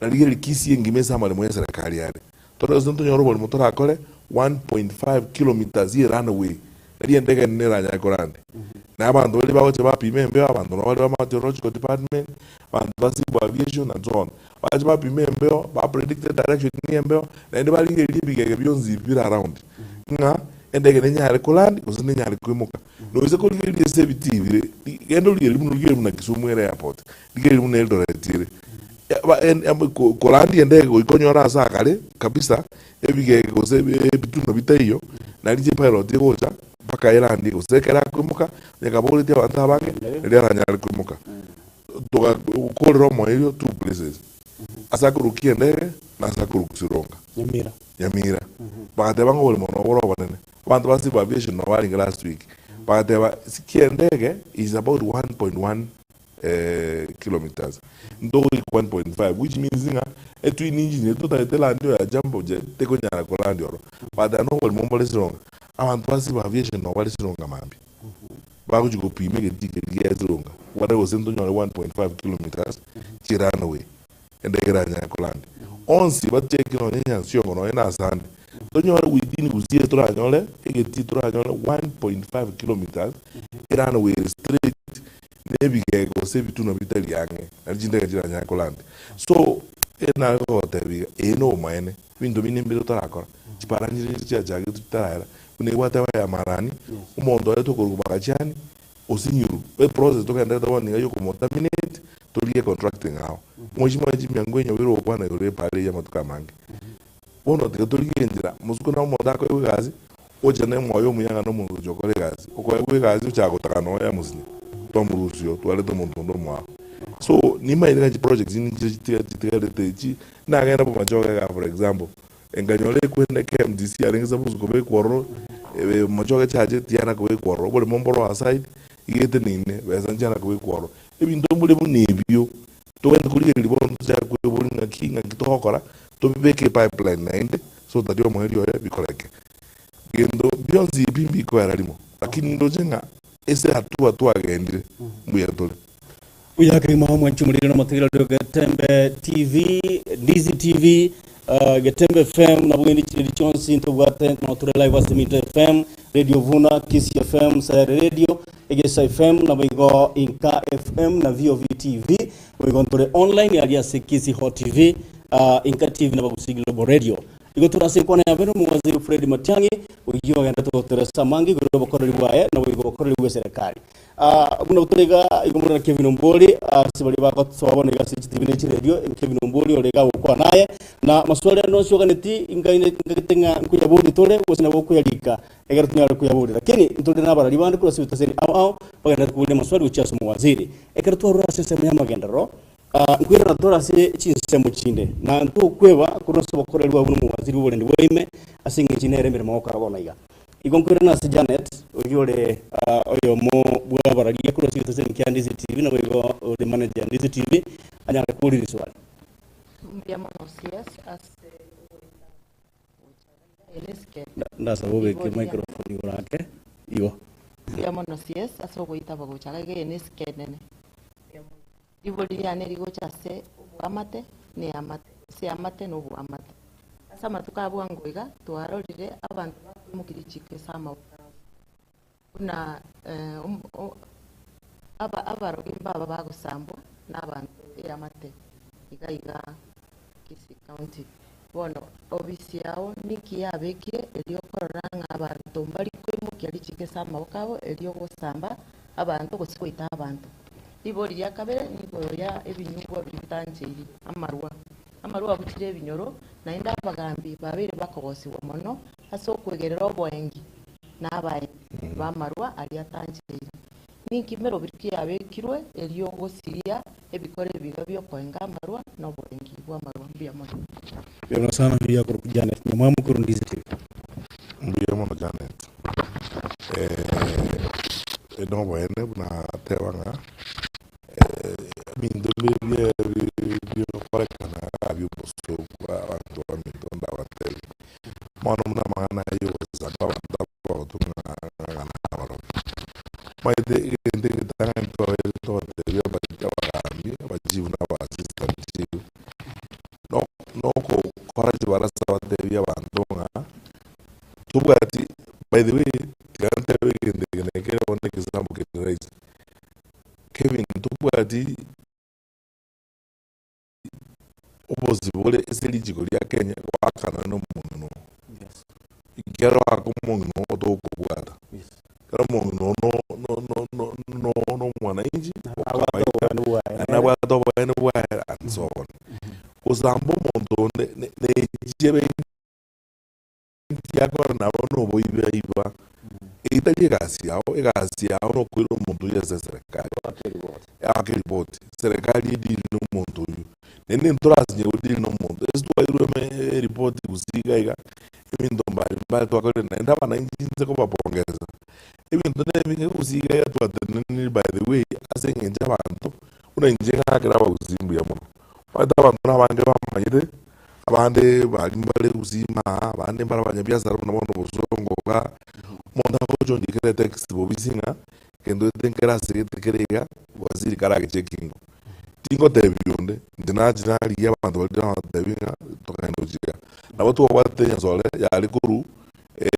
na rigereria Kisii engima ase amaremo ya eserekari are. Tore gose ntonyore oboremo torakore 1.5 kilometres ye runway, nario endege enene eranyare korande. Na abanto baria bagocha bapima embeo, abanto nabo baria ba meteorological department, abanto ba civil aviation and so on. Bache bapima embeo, ba predict direction ya embeo, naende barigererie ebigege bionsi ebi bire around, ng'a endege nenyare koland gose nenyare koimoka. Noise korigereria ase ebitii bire, genda origererie buna origererie buna Kisumu ere airport, rigereria buna Eldoret ere. Korandia endege goika onyore ase akare kabisa, ebigege gose ebituno bitaiyo, nario chipilot egocha mpaka erandie gose ekero akoimoka, onye kabogoretie abanto abange, nario aranyare koimoka. Togakorera omoerio two places, ase akorukia endege na ase akorukia Sironga, Nyamira. Nyamira. Bagateba ng'a oboremo noboro obonene. Abanto ba Civil Aviation nabo barenge last week, bagateba kia endege is about 1.1 kilometres ntogoika 1.5 which means ng'a etwin engine eria totagete elandi oyo ya jambo jet tekonyara kolandia oro. Bagateba na oborimo mbore Sironga, abanto ba Civil Aviation nabo bare Sironga mambia, bagochia gopima egetii keria gia Sironga barore gose ntonyore 1.5 kilometres chie runway endege eranyare kolandia. Onsi bacheke nonye Nyansiongo nonye na asande, tonyore within Gusii toranyore egetii toranyore 1.5 kilometres erunway ere straight na ebigege gose ebitunwa bitari ang'e, nario chindege chiranyare kolanda. So, ere nare kogotebia iga, eye nobomaene, ebinto binde mbire totarakora, chipara nchire chiachagetwe chitaraera, buna egwateba ya marani, omonto oetwe korwa Magachiani, osinyirwe, eprocess togenderete bono iga yokomoterminate, torigie contracting ao. Mweshimiwa chimiango enye obeire ogokwana igoro y'epara eyio amatuko amange. Bono tiga torigie enchera, mosuko na omonto akoegwa egasi, ocha na omoyo omuya ng'a nomonto ogochia gokora egasi, okoegwa egasi ochaka gotaka nonya yamosinye, twamorusia oo, twareta omonto onde omoao. So, nimaete ng'a chiprojects ninchire chitiga chitigarete echi, nagenda bomachoge igaa for example, nkanyora ekwende KMTC yarenge supposed kobekwa ororo, machoge chiache tiana kobekwa ororo, oboremo mboro aside, iga eteneine, besa nchiana kobekwa ororo. Ebinto mbore buna ebio, Togende korigereria bono tochake kweboria ng'aki ng'aki togokora tobibeke epipeline naende so that omoerio oye bikoreke. Gento bionsi ebi mbikoera rimo lakini ndoche ng'a ase hatua twagendire mbuya tore. Buya kegima omwanchi omoriri na omotegereri o Getembe TV, Ndizi TV, Getembe FM nabo gende chiredi chionsi ntobwate nabo tore live ase Minto FM, Radio Vuna, Kisii FM, Sayare Radio, Egesa FM, naboigo Inka FM na VOV TV, boigo ntore online aria ase Kisii Hot TV, Inka TV na Bagusii Global Radio. Igo tore ase enkwana ya bene omowaziri Fred Matiang'i, oyio ogenderete gototeresa amange igoro y'obokoreri bwaye naboigo obokoreri bw'eserekari. Buna tore iga, igo more na Kevin Ombori, ase baria bagosoa bono iga ase chitibi ne chiredio, Kevin Ombori ore iga agokwana aye, na maswali ande onsi oganeti, ingaine ngagete ng'a nkoyaborie tore, gose nabo okoyarika, egere tonyare koyaboria. Lakini ntore nabarari bande korwa ase ebitaseni ao ao, bagenderete koboria amaswali gochia ase omowaziri. Ekero twarure ase ensemo y'amagenderero, nkoirana tore ase chinsemo chinde, na ntokweba korwa ase obokoreri bwabo buna omowaziri bw'oborendi bwa ime, ase eng'encho nere emeremo agokora bono iga. Igo nkoirana ase Janet, oyio ore oyomo bw'abararia korwa ase egeteseni kia Ndizi TV, naboigo ore manager ya Ndizi TV, anyare koboria riswali. Mbuya mono CS ase ogoeta gocha iga Elizabeth. Ndasaba obeke Igo riria. microphone igoro ake igo. Mbuya mono CS ase ogoitaba gocha iga eye nesike enene. Mbuya mono. Ribori riane rigocha ase oboamate na eamate, gose eamate na oboamate. Ase amatuko a bwango iga twarorire abanto bakoimokia richiko ase amaboko abo, buna abarogi mbaba bagosambwa nabanto eamate iga iga Kisii County. Bono obisi yao ninki yabekire erio korora ng'a abanto mbari koimokia richiko ase amaboko abo erio gosamba abanto gose goita abanto. Ribori ria kabere nigoro ya ebinyugwa biria bitancheiri, amarwa. Amarwa abuchire ebinyoro, naende abagambi babeire bakogosigwa mono. ase okwegerera oboengi na abaengi b'amarwa aria atancheire. Ninki merobiri ki yabekirwe erio gosiria ebikoro ebiga bi'okoenga amarwa na oboengi bw'amarwa? Mbuya mono. Mbuya mono sana mbuya korwa Janet Nyamwamu korwa Ndizi TV. Mbuya mono Janet. Eh, noboene buna ateba ng'a ebinto biogokorekana biobosoku abanto baminto ndabatebie. Bono buna amang'ana aya yogosamba abanto abagotu ng'a ng'a nabarogi. Omanyete egento egetang'ani twabeire tobatebia abagambi, abachifu na aba assistant chief, nokokora chibarasa batebie abanto ng'a tobwati by the way tiga ntebe egento eke nekere bono egesambo kere rahisi. Kevin tobwati obosibore ase richiko ria Kenya goakana na omong'ina oo. Ekero oaka omong'ina oo tokobwata, ekero omong'ina oo no- no- no- no- no omwananchi o kawaida naende abwate oboene bwaye and so on. Gosamba omonto onde ne- nechibe Tiakora nabo noboiba-iba, eyio tari egasi yao, egasi yao nokoira omonto oyio ase eserekari, aake ripoti, eserekari edili na omonto oyio. Naende ntorasinye godili na omonto, ase twairwe ime eripoti gusii iga iga, ebinto mbari mbari twakorire naende abananchi inse kobapongeza, ebinto nebinge gusii iga iga twatenenire by the way ase eng'encho abanto, buna inche ng'akere abagusii mbuya mono, omanyete abanto nabange bamanyete. Abande baria mbare gusima aa, abande mbare abanyabiasara buna bono obosongo iga, omonto agocha ondikere etext bobisi ng'a egento gete nkere ase gete kere iga, waziri karagechekingo. Tingotebia onde, inche nachi narigia abanto baria nabatebi ng'a togende gochia iga. Nabo twabwatete enyasore yare korwa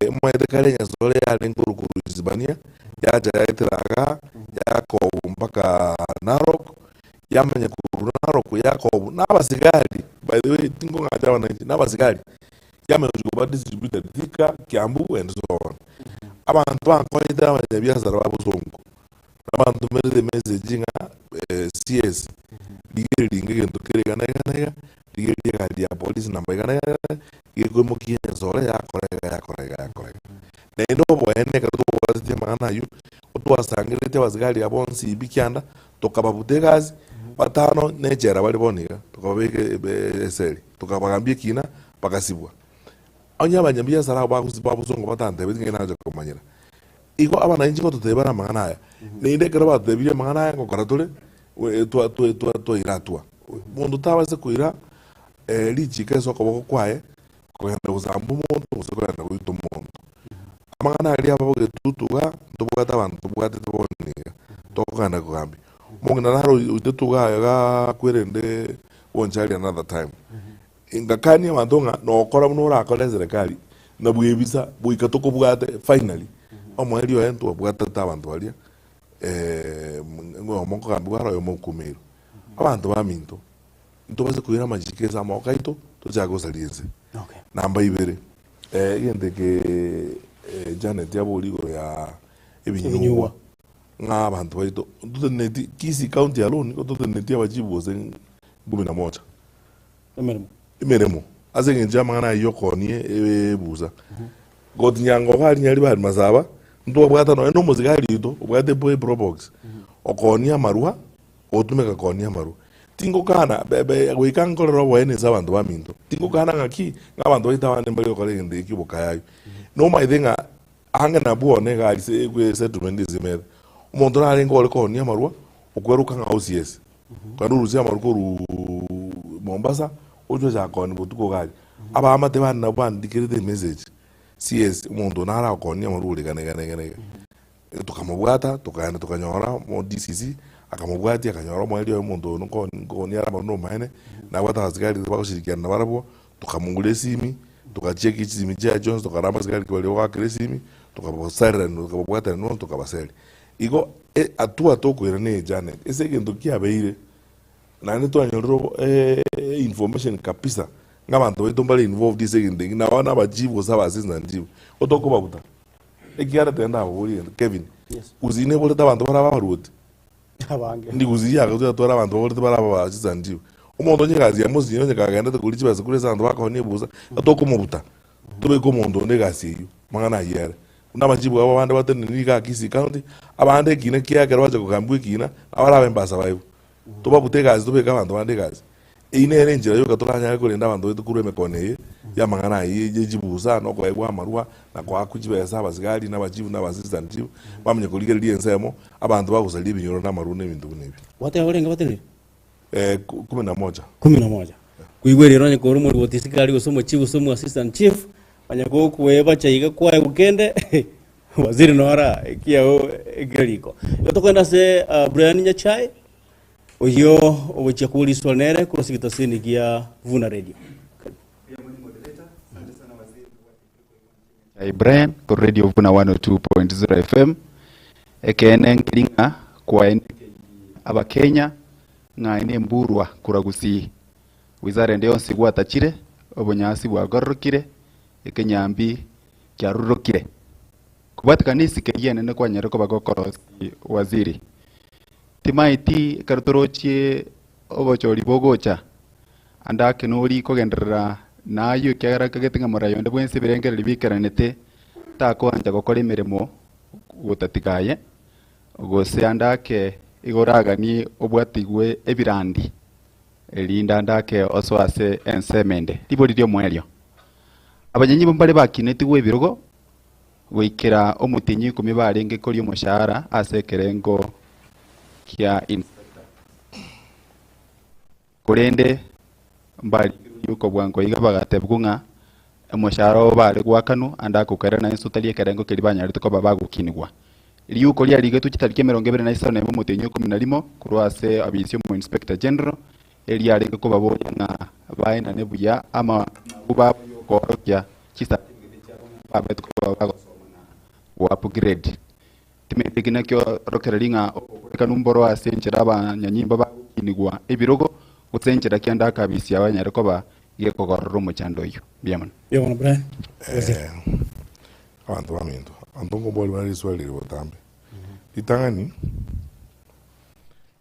omanyete kare enyasore yarenge korwa korwa Isibania, yacha yaetera igaa, yakobu mpaka Narok. Yamanya korwa Narok Yakobo na abasigari, by the way tinkong'acha abananchi, na abasigari, yamanya gochia koba distributed Thika, Kiambu and so on. Abanto bankonyete abanyabiasara ba bosongo, nabantomerete emessage ng'a CS, rigereria inga egento kere iga na iga na iga, rigereria egari ya polisi namba iga na iga na iga, gekoimokia enyasore yakora iga yakora iga yakora iga. Naende oboene ekero tobwatetie amang'ana aywo, otwasangereretie abasigari aba bonsi pi kianda, Tokababuta egasi, batano nechela bare bono iga, tokababeka eseri, tokabagambia ekina, bagasibwa. Onye abanyabiasara abwo ba bosongo batantebeti ng'ai nagocha komanyera. Igo abananchi ngototebia bare amang'ana aya, naende ekero batotebirie amang'ana aya ngokora tore, twaira hatua. Monto tabasa koira richiko ase okoboko kwaye, kogenda gosamba omonto gose kogenda goita omonto. Amang'ana aria aba bogetutu iga, ntobwate abanto tobwatete bono iga, tokogenda kogambia. Omong'ina naro oitetwe iga igaa kwerende bonchari another time. Ngakania abanto ng'a nokora buna orakore eserekari, na bwebisa goika tokobwate finally, omoerio oye ntwabwatete abanto baria, oyomo nkogambiwa are oyomo okumirwe. Abanto baminto. Ntobase koira amachiko ase amaboko aito, tochake gosaria ense. Okay. Namba ibere, egento eke Janet aboria igoro ya ebinyugwa, Ebinyugwa. ng'a abanto baito ntoteneneti Kisii county alone nigo toteneneti abachifu gose kumi na moja. Emeremo. Emeremo, ase eng'encho y'amang'ana ayio okoonie ebusa. Gotinyanga iga aria Nyaribari Masaba, ntwabwata nonye na omosigari oito obwate eprobox, okoonia amarwa Gotumeka koonia amarwa. Tingokana be goika nkorere oboene ase abanto baminto. Tingokana ng'aki ng'a abanto baito abande mbari gokora egento eki ki'obokayayu. Nomaete ng'a ange nabwo one iga aria se ekwe settlement ase emete. Omonto narenge ore koonia amarwa, okweruka ng'a OCS. Kogenda orusie amarwa koruuuuu Mombasa, oche ocha koonia botuko iga aria. Abaamate bande nabwo bandikerete emessage, CS, omonto one aragokonia amarwa ore iga na iga na iga na iga. Tokamobwata, tokaenda tokanyora omo DCC, akamobwatia akanyora omoerio oye omonto oyo nko nkoonia are amarwa nomaene, nabwate abasigari bagoshirikiana nabarabwo, tokamogura esimi, togacheki chisimi chiaye chionsi tokarora abasigari ki baria bagoakera esimi, tokabasererania tokababwaterania bonsi tokabaseria. Igo hatua tokoira na eye Janet, ase egento kiabeire, naende twanyorire obo information kabisa, ng'a abanto baito mbare involved ase egento eki, nabo na abachief gose aba assistant chief, igo tokobabuta. Ekiagera tende naboborie egento, Kevin, Yes. gusii neborete abanto bare abaruoti? Abange. Ndi gusii yago yatwara abanto baborete bare aba assistant chief. Omonto onye egasi ya mosinyo onye kagendete koria chibesa korwa ase abanto bakonia ebusa, tokomobuta. Tobeke omonto onde egasi eyio, amang'ana ayio ere. Buna amachibu abo abande batenenire igaa Kisii County, abande ekina kiaye ekero bacha kogambiwa ekina, nabo barabe mbasabaebu. Tobabute egasi tobeke abanto bande egasi. Eyio nere enchera yoka toranyare korenda abanto baito korwa emekono eye y'amang'ana aya ye chibusa na okoegwa amarwa na koakwa chibesa abasigari na abachifu na aba-assistant chief bamanye korigereria ensemo abanto bagosaria ebinyoro na amarwa na ebinto buna ebi. Gwateba orenge batenenire? Eh, kumi na moja. Kumi na moja. Koigwa erero onye kore omorwoti sikari gose omochief gose omo assistant chief, onye gokoebacha iga kwaegwa kende, waziri nora ekiao ekere riko. Igo tokogenda ase ah, Brian Nyachae, oyio ogochia koboria nere korwa ase egetaseni gia Vuna Radio. Nyachae Brian korwa Radio Vuna 102.0 FM. Ekeene nkeri ng'a kwaenekeirie Abakenya ng'a aye nemburwa korwa Gusii. Wizara ende yonsi gwatachire, obonyansi bwagororokire, ekenyambi kiarururokire. Kobwatekana nesiko eyio enene kwanyarire koba gokorosia waziri. Timaeti ekero torochie obochori bogocha, ande ake nori kogenderera nayio ekiagera nkagete ng'a moraia onde bwensi ebirengererio bikeranete takoancha gokora emeremo gotatiga aye, gose ande ake igo oraganie obwatigwe ebirandi, erinde ande ake osoe ase ensemo ende. Ribori ri'omoerio, Abanyanyibo mbare bakinetigwe ebirogo goikera omotienyi ikomi barenge koria omoshahara ase ekerengo kia inspector. Korende mbarikirwe kobwango iga bagatebigwa ng'a omoshahara obo bare goakanwa ande agokerera na inse otari ekerengo keria banyarete koba bagokinigwa. Riuko riarigetwe chitariki 25 na omotienyi o ikomi na rimo korwa ase abisi y'omo-inspector general, eriarenge kobaboria ng'a baenane buya ama nabwo babo y'okoorokia chicertificate chiabo ng'a mbabete koba bagosoma na go-upgrade. Timanyeti naki orokereria ng'a obokorekanu mboro ase enchera abanyanyimbo bagokinigwa ebirogo, gose enchera ki ande akabisia banyare koba gekogorora omochando oyio. Mbuya mono. Mbuya mono Brian. Waziri. Eh, abanto baminto, abanto nkoboria bare riswali riri botambe. Ritang'ani,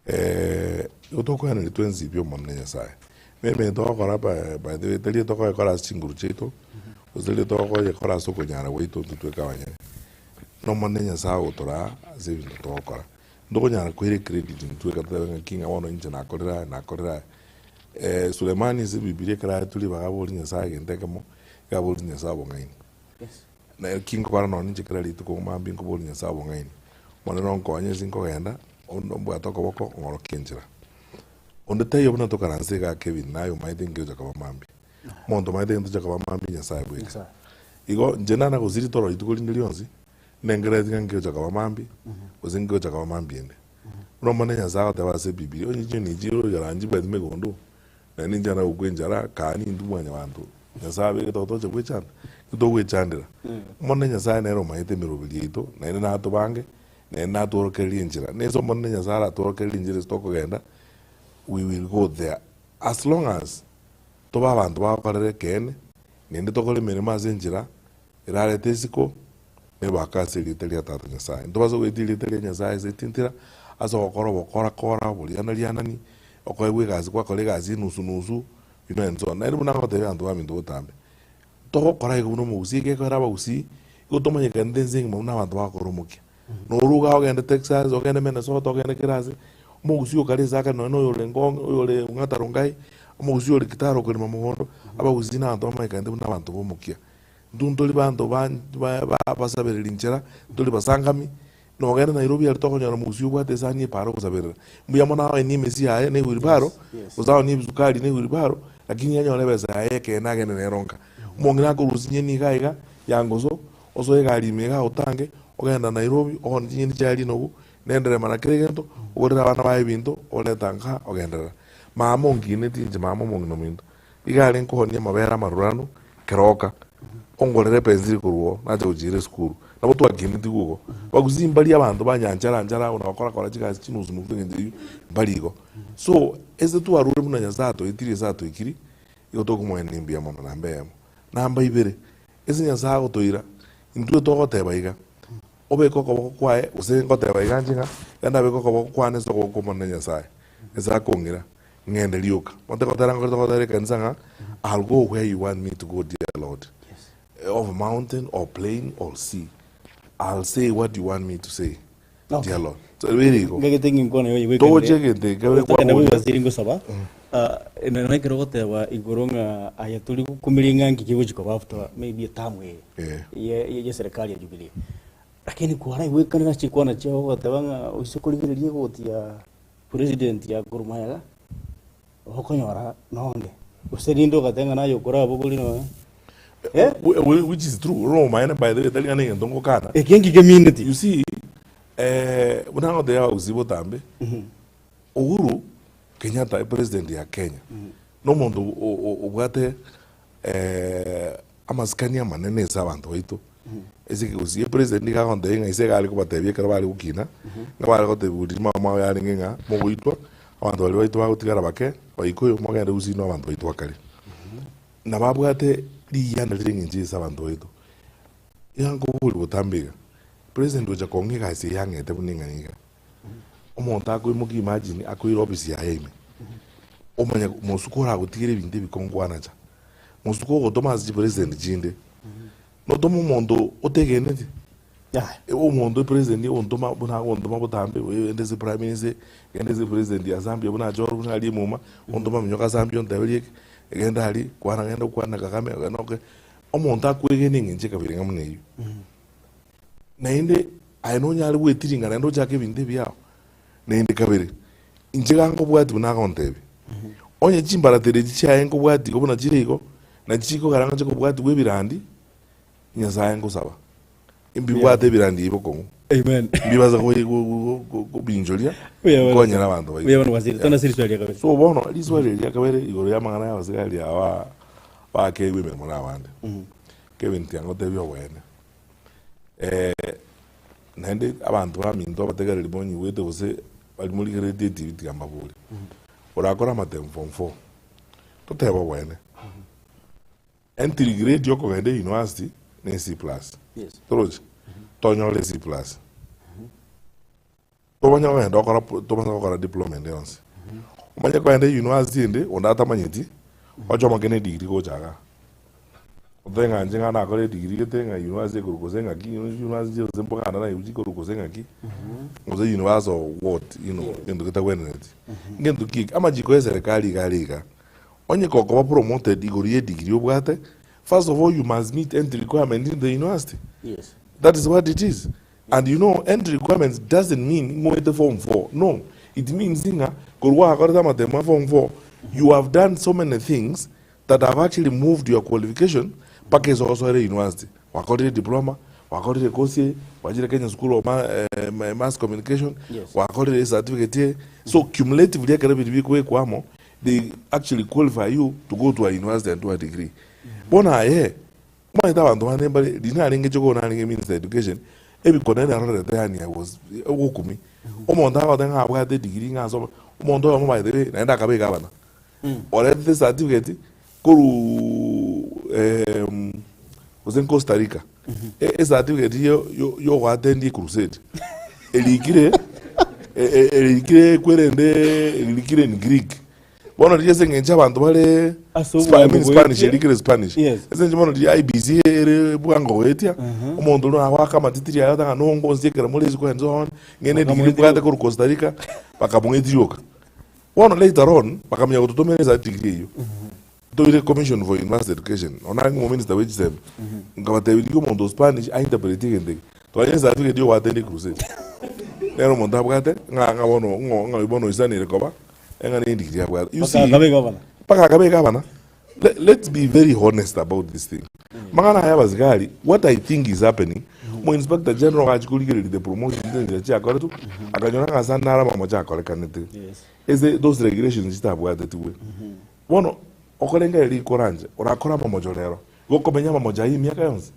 eh, igo tokoeneria twensi pi Omonene Nyasaye. Na emeyio togokora by by the way tari tokoyekora ase chinguru chiaito, gose tari tokoyekora ase okonyara gwaito intwe tweka abanyene. Na Omonene Nyasaye agotoraa ase ebinto togokora. Ntokonyara koira ecredit intwe eka totebe ng'aki ng'a bono inche nakorire aya nakorire aya. Sulemani ase ebibiria ekero aetwe ribaga aborie Nyasaye egento ekemo, iga aborie Nyasaye obong'aini. Na eki nkokora nonye ninche kera rituko mambia nkoboria Nyasaye obong'aini, Omonene onkonye ase nkogenda, onde ombwate okoboko ong'orokie enchera. Onde taiyo buna tokaranse igaa Kevin, naye omaete inki ocha koba mambia. Omonto omaete egento ocha koba mambia Nyasaye bweka. Igo inche nana gosiri toro rituko rinde rionsi, nengereti ng'a nki ocha koba mambia, gose nki ocha koba mambia ende. Buna Omonene Nyasaye agoteba ase Ebibilia, onye chinyoni echi oyoranche chibwati megondo, Naende inche nagokwa enchara, kaa nintwe mwanyabanto, Nyasae abegete otoche gwechanda, intwe togwechandera. Omonene Nyasae nere omanyete emeroberi yaito, naende natobange, naende natworokererie enchera. Nese Omonene Nyasae aratworokererie enchera ase tokogenda, we will go there. As long as tobe abanto bagokorera ekeene, naende tokore emeremo ase enchera erarete isiko, nebake ase erieta ria Tata Nyasae. Ntobase goetia erieta ria Nyasae ase etintira, ase ogokora obokora-kora, oboriana-rianani, okoegwa egasi gwakora egasi enusu nusu, you know and so on. Naende buna ngotebia abanto baminto botambe, togokora igo buna omogusii egekoera abagusii, igo tomanyekanete ense engima buna abanto bagokora omokia. Noru iga ogende Texas, ogende Minnesota, ogende kera ase, omogusii okare ase akare nonye na oyore Ngong, oyore Ong'ata Rongai, omogusii ore Kitale okorema mogondo, abagusii na abanto bamanyekanete buna abanto ba omokia. Intwe ntori banto basabereri inchera, ntori basangami, nogende Nairobi aria tokonyora omogusii obwate esani epara ogosaberera. Mbuya mono aonie emesi yaye na ewheelbarrow, gose aonie ebisukari na ewheelbarrow, lakini anyore ebesa yaye ekeene agende nero nka. Omong'ina akorusia chinyeni iga iga, yangoso, osoe egari ime iga agotange, ogenda Nairobi, oone chinyeni chiaye rinogu, na enderema na kera egento, ogorere abana baye ebinto, oreta nka, ogenderera. Mama onkinetie inche mama omong'ina ominto, Iga arenge koonia amabere amaruranu keroka, ongorere epensili korwa oo, nache gochiira esukuru. Nabo twakinetigwe igo. Bagusii mbaria abanto ba nyanchara nchara abwo na gokora kora chigasi chinusu nusu eng'encho eyio, mbari igo. So, ase twarure buna Nyasaye atoetirie ase atoikiri, igo tokomoenenia mbuya mono namba eyemo. Namba ibere, ase Nyasaye agotoira, intwe togoteba iga, obeke okoboko kwaye, gose ngoteba iga inche ng'a, iga ndabeke okoboko kwane ase okoboko kw'Omonene Nyasaye, ase akong'ira. Ng'ende rioka. Mote gotera nkore togotera ekanisa ng'a I'll go where you want me to go dear Lord. of mountain or plain or sea, I'll say what you want me to say, Okay. dear Lord. So bere igo. Ngagete ng'inkwana yoye Togochia egento eke kabere Tokenda kwaboria. bwewaziri ngosaba na ekero ogoteba igoro ng'a aya tori gokumiria ng'a nki kegochi koba after maybe etamu eye Eh. ye ye serikali ya Jubilee. Lakini kwaraigwekanire ase chikwana chiao ogoteba ng'a oise korigereria egoti ya president ya Gor Mahia okonyora nonde gose rinde ogateba ng'a naye okorabogori nonya eh? Which is true. Oro omaene by the way tari ng'a na egento ngokana. Eki nki kemineti? You see, eh, buna ngotebia abagusii botambe, Uhuru Kenyatta epresident ya Kenya, na omonto obwate amasikani amanene ase abanto baito, ase ekegusii. Epresident nigo agontebia ng'a ise iga are kobatebia ekero bare gokina, ng'a bare gotebigwa riria mama oye arenge ng'a mogoitwa, abanto baria baito bagotigara bake, Abaikuyu mogende gusii na abanto baito bakare. Nababwate riyianda rire eng'encho ase abanto baito. Iga nkoboria botambe iga, president gocha kong'a egasi eye ang'ete buna eng'ana iga, omonto akoimokia imagine akoira ofisi yaye ime, omanye mosuko oragotigere ebinto ebikongu kwanacha, mosuko ogotoma ase chipresident chinde, notoma omonto otegeneti, omonto epresident ogontoma buna agontoma botambe gende ase prime minister, genda ase president ya Zambia buna achorwe buna aria emuma, ontoma minyoka Zambia onteberie eke, genda aria, kwana genda okwane na Kagame, genda oke. Omonto akwegena eng'encho ekabere ng'a buna eyio. Naende aye nonyare gwetiringa naende ochake ebinto ebiao. Naende kabere, inche iga nkobwatia buna agontebia. Onye chimbaratero echi chiaye nkobwatia igo buna chire igo, nachi chikogera ng'a chikobwatigwa ebirandi, Nyasaye nkosaba, mbibwate ebirandi ebi bokong'u. Amen. Mbibase kobinchoria, Buya bono. nkonyere abanto baito. Buya bono waziri, Yeah. tona ase riswali ria kabere. So bono riswali eri ria kabere igoro ya amang'ana ya abasigari aba bakeigwa emeremo na abande. Kevin tiga ngotebie oboene. Naende abanto baminto abategereri monyigwete gose baria morigereretie etibi tiga mbabore. Orakore amatemu form four, totebe oboene. Entry grade yokogenda university ne C plus. Yes. Torochi? Tonyore C plus. Tomanye kogenda okora tomanye gokora diploma ende yonsi. Omanye kogenda university ende onde atamanyeti, ochomoke ne degree gocha igaa. Otoe ng'a inche ng'a nakore edegree gete ng'a university ekorwa gose ng'aki, university gose mboganda naigwe chikorwa gose ng'aki, gose university of what, you know, egento getagwenereti. Ngento ki eke? Amachiko ya eserekari iga are iga, Onye gokoba promoted igoro ye degree obwate, first of all you must meet entry requirement in the university. Yes. That is what it is. And you know, entry requirements doesn't mean ng'oete form 4. No. It means ng'a korwa gwakorete amatemo a form 4, you have done so many things that have actually moved your qualification mpaka ase osoere university. Gwakorire diploma, gwakorire course eye, gwachire Kenya School of Mass Communication, Yes. gwakorire certificate eye. So cumulatively ekero ebinto bikobekwa amo, they actually qualify you to go to a university and do a degree. Bono aye, omanyete abanto bande mbare, riria narenge chokoo narenge minister of education, ebikone narorete yaani I was ogokumia. Omonto agoteba ng'a abwate edegree ng'a asome, omonto oyomo by the way naende akaba egavana. Oretete certificate korwa gose Costa Rica, ecertificate yogoattend ecrusade, erikire erikire kwerende erikire in Greek. Bono riria ase eng'encho abanto bare Ase I mean obwango Spanish, goetia. erikire Spanish. Yes. Ase eng'encho bono riria IEBC ere bwango goetia, omonto oria nagoaka amatitiri aye otanga nongo onsiekere more isiko and so on, ng'ende edegree Bakamwetiria mbwate korwa Costa Rica, bakamwetiria oka. Bono later on, bakamanya gototomera ecertificate eyio. Toire Commission for University Education, nonya narenge omominister bwe chisemi, nkabatebia rigia omonto o Spanish a interpret egento eke. Twanyora ecertificate ya ogoattend ecrusade. Nere omonto abwate ng'a ng'a bono ng'o ng'a bono oisanire koba eng'ana ye degree abwate. You Mpaka see, akabe gavana. mpaka akabe gavana. Le, let's be very honest about this thing. Mang'ana aya abasigari, what I think is happening, mo inspector general agachi korigereria the promotion chinchera chiakoretwe, akanyora ng'a ase ande naro amamocho akorekanete. Yes. Ase those regulations chitabwatetigwe. Bono okorengereria rikoranche, orakore amamocho rero, igo okomenya amamocho ayio emiaka yonsi,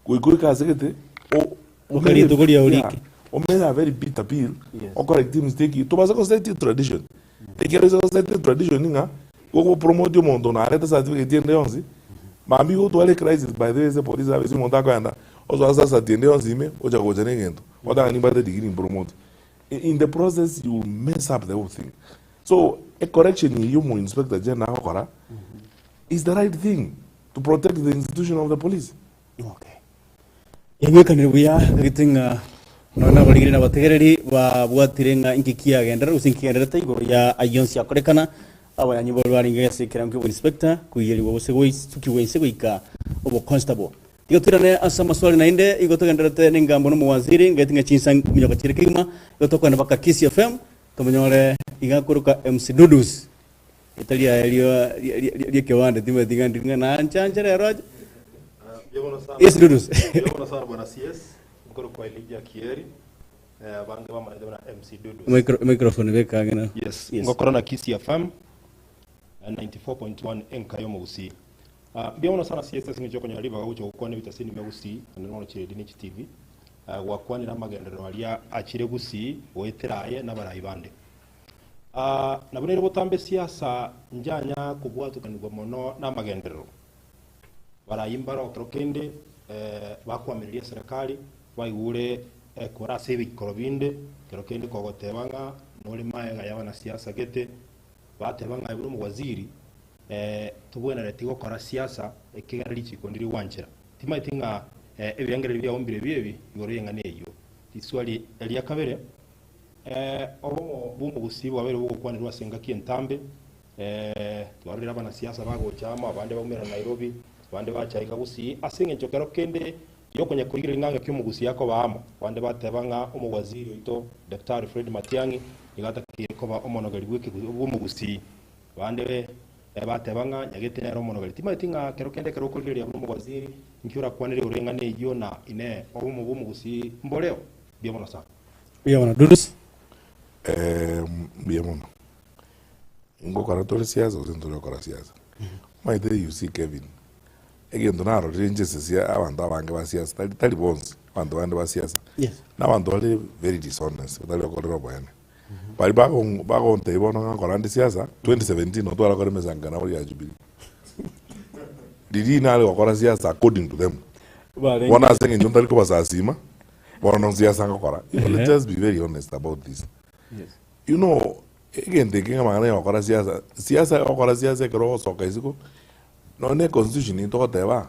goika oike ase gete o- Goika rituko riao Yeah, riike. omere a very bitter pill, Yes. ocorrectie emistake, tobase gosetia tradition, ekiagera ase gosetia tradition ng'a gogopromote omonto narete certificate ende yonsi, mambia igo otware ecrisis by the way ase police service omonto akoenda, osoa ase asati ende yonsi ime, ocha gocha na egento, otanga nimbwate degree mpromote. In the process you will mess up the whole thing. So a correction eyio omo inspector general agokora is the right thing to protect the institution of the police. Okay. Yaigwekanire buya gete ng'a nonya nabarigiri na abategereri babwatire ng'a inki kiagenderera gose inki kigendererete igoro ya ayio onsi akorekana abanyanyi baria barenge ase ekerengo kia oboinspector koiyerigwa gose goisukigwa inse goika oboconstable. Tiga toirane ase amaswali naende igo togendererete nengambo na omowaziri ngeti ng'a chinsa minyoka chire kegima igo tokogenda mpaka Kisii FM tomonyore iga akoroka MC Dudus Etari aye ri'ekebande timanyeti ng'a ndiri ng'a nanche rero ache. Mbuya sana. Yes, Dudus. Mbuya mono sana bwana CS, nkorokwa Elijah Kieri, eh, abange bamanyete buna MC Dudus. Micro, microphone beka ang'e na. Yes, Yes. ngokora na Kisii FM eh, 94.1 enka y'omogusii. Ah, mbuya mono sana CS ase eng'encho y'okonyora ribaga gocha gokwana ebitaseni bia Gusii, naende mono chiredio ne chitivi. Ah, gwakwanire amagenderero aria achire Gusii goetera aye na abarai bande. Nabo nere botambe siasa njanya kobwatokanigwa mono namagenderero. Barayi mbaro ekero kende bakoamereria eserekari baigure ekora ase ebikoro binde, ekero kende kogoteba ng'a nore maega y'abanasiasa gete, bateba ng'a aye buna omowaziri tobwenereti gokora siasa ekiagera richiko ndiri gwanchera. Timanyeti ng'a ebirengererio biao mbirebio ebi igoro y'eng'ana eyio. Riswali ria kabere. Obomo bw'omogusii bwabeire bogokwanerwa ase engaki entambe. Twarorire abanasiasa bagocha amo, abande baumera Nairobi, abande bacha iga Gusii, ase eng'encho kero kende yokonya korigereria ng'a ngaki omogusii akoba amo. Abande bateba ng'a omowaziri oito Daktari Fred Matiang'i nigo atakeire koba omonogeri bw'omogusii. Abande bateba ng'a Nyagete nere omonogeri. Timanyeti ng'a kero kende ekero okorigereria buna omowaziri, inki orakwanere igoro y'eng'ana eyio na inee obomo bw'omogusii mboreo? Mbuya mono sana. Mbuya mono Dudus. Eh, mbuya mono. Ngokora tore siasa gose ntore gokora siasa? Omanyete you see Kevin, egento narorire inche ase sia abanto abange ba siasa tari tari bonsi, abanto bande ba siasa, Yes. na abanto bare very dishonest batari gokorera oboene. Baria bago bagontebia bono ng'a nkora nde siasa, 2017 nabo tware gokora emesangano nabo ya Jubilee. Riria nare gokora siasa according to them. Barenge. Bono ase eng'encho ntari kobasasima, Bono nsiasa ngokora. You know, let's just be very honest about this. Yes. You know, egento eke ng'a amang'ana ya gokora siasa, siasa gokora siasa ekero ogosoka isiko, nonye na econstitution nigo togoteba,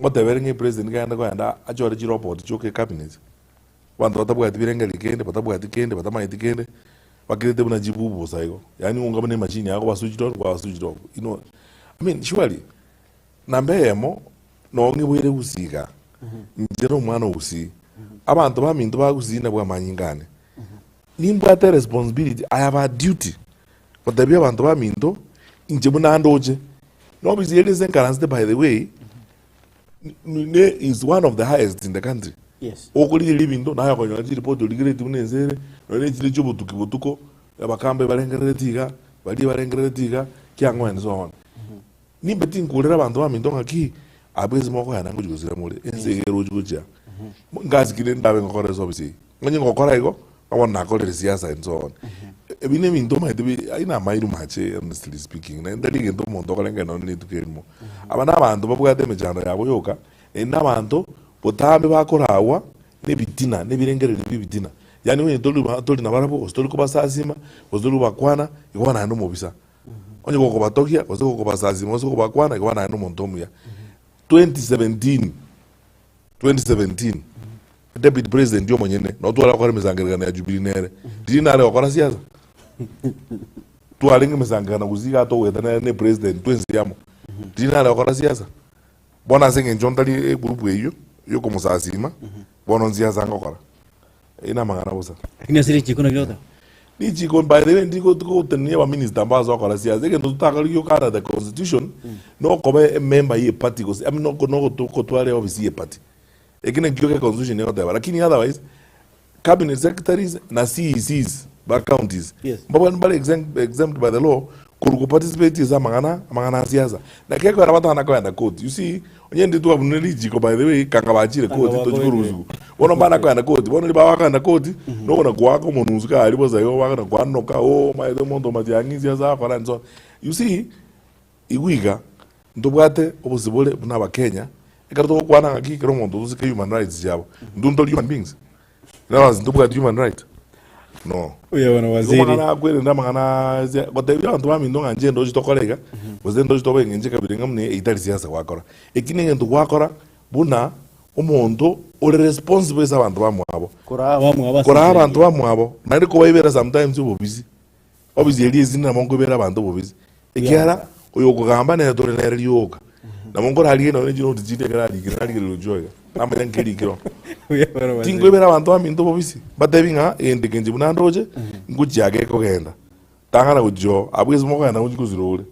ngoteba ere ng'a epresident nigo agende kogenda achore chirobot chioka ecabinet, abanto batabwati birengererio kende, batabwati kende, batamanyeti kende, bakirete buna chibubu bosa igo. Yaani onga buna emachine yago ba switched on, kwaba switched off. You know, I mean surely, Namba eyemo, nong'iboire gusii iga, inche nomwana o gusii, abanto baminto ba gusii nabwo amanyinga ane. Nimbwate eresponsibility, I have a duty gotebia abanto baminto inche buna ndoche. Nobisi ere ase nkaransete by the way, ne is one of the highest in the country. Yes. Okorigereria ebinto naye okonyora chiripoti origeretie buna ense ere, nonya ne chire chiobotuki botuko, abakambe barengerereti iga, baria barengerereti iga, kiang'o and so on. Nimbe tinkurera abanto baminto ng'aki, abwo ense mokoenda ngochia gosira more, ense iga erochie gochia. Ngasi ki rende ndabe ngokora ase ofisi eye? Onye ngokora igo, ng'a bono nakorire siasa and so on. Ebi na ebinto omanyete bi aye na amairu mache honestly speaking, naende tari egento omonto okoreng'ana nonye rituko erimo. Aba na abanto babwate emechando yabo yoka, naende na abanto botambe bakoragwa na ebitina, na ebirengererio bia ebitina. Yaani onye tori ba tori nabarabwo, gose tori kobasasima, gose tori kobakwana, igo bono naende omobisa. Onye gokobatogia, gose gokobasasima, gose gokobakwana, igo naye nomonto omuya. 2017 2017 Deputy President omonyene nabo tware gokora emesangererekano ya Jubilee nere, riria nare gokora siasa? Twarenge emesangererekano gose iga togoeta nere ne president twensi amo, riria nare gokora siasa? Bono ase eng'encho ntari egroup eyio yokomosasima, bono nsiasa ngokora. Ayio namang'ana bosa. Lakini ase richiko naki ogoteba? Richiko by the way ndiko togotenenia abaminister mbase gokora siasa egento totakore gioka under the constitution nokoba emember ye party gose I mean noko nokotwara eofisi ye party eki nakio ge constitution egoteba lakini otherwise cabinet secretaries na CECs ba counties Yes. mbabwate mbare exempt, exempt by the law korwa ko participate ase amang'ana amang'ana a siasa naki ekero batana koenda court you see Onye intwe twabunire richiko by the way, kanga bachire Kanga koti tochi bakobekire. korusiwa. Bono mbana koenda koti, bono ribaga bakogenda koti, nokona koaka omonusu kare bosa igo bakona koanoka oh omanyete omonto omatiang'i inse ase agokora and so on. You see, igo iga, ntobwate obosibore buna abakenya, ekero togokwana ng'aki ekero omonto tosike human rights chiabo, intwe ntori human beings? In other words, ntobwati human right? No. Oyo bono Igo waziri. amang'ana akwerende amang'ana ase gotebia abanto baminto ng'a inche ndochi tokore iga, gose ndochi tobe eng'encho ekabira ng'a buna eye tari siasa gwakora. Eki na egento gwakora, buna omonto ore responsible ase abanto bamwabo. Koraa abamwabo ase Koraa enchera abanto engiya. bamwabo, naende kobaibera sometimes obobisi, obisi eria esini nabo nkoibera abanto obobisi, ekiagera oyo okogamba nere tore nere rioka. Nabo nkorarigie nonye chinoti chinde ekero arikire narigereria ochio iga, namanya nki erikire oo. Tinkoibera abanto baminto obobisi, mbatebi ng'a egento eke inche buna ndoche, ngochia gekogenda, tang'ana gochia oo, abwo ase mokogenda ngochia gosira ore.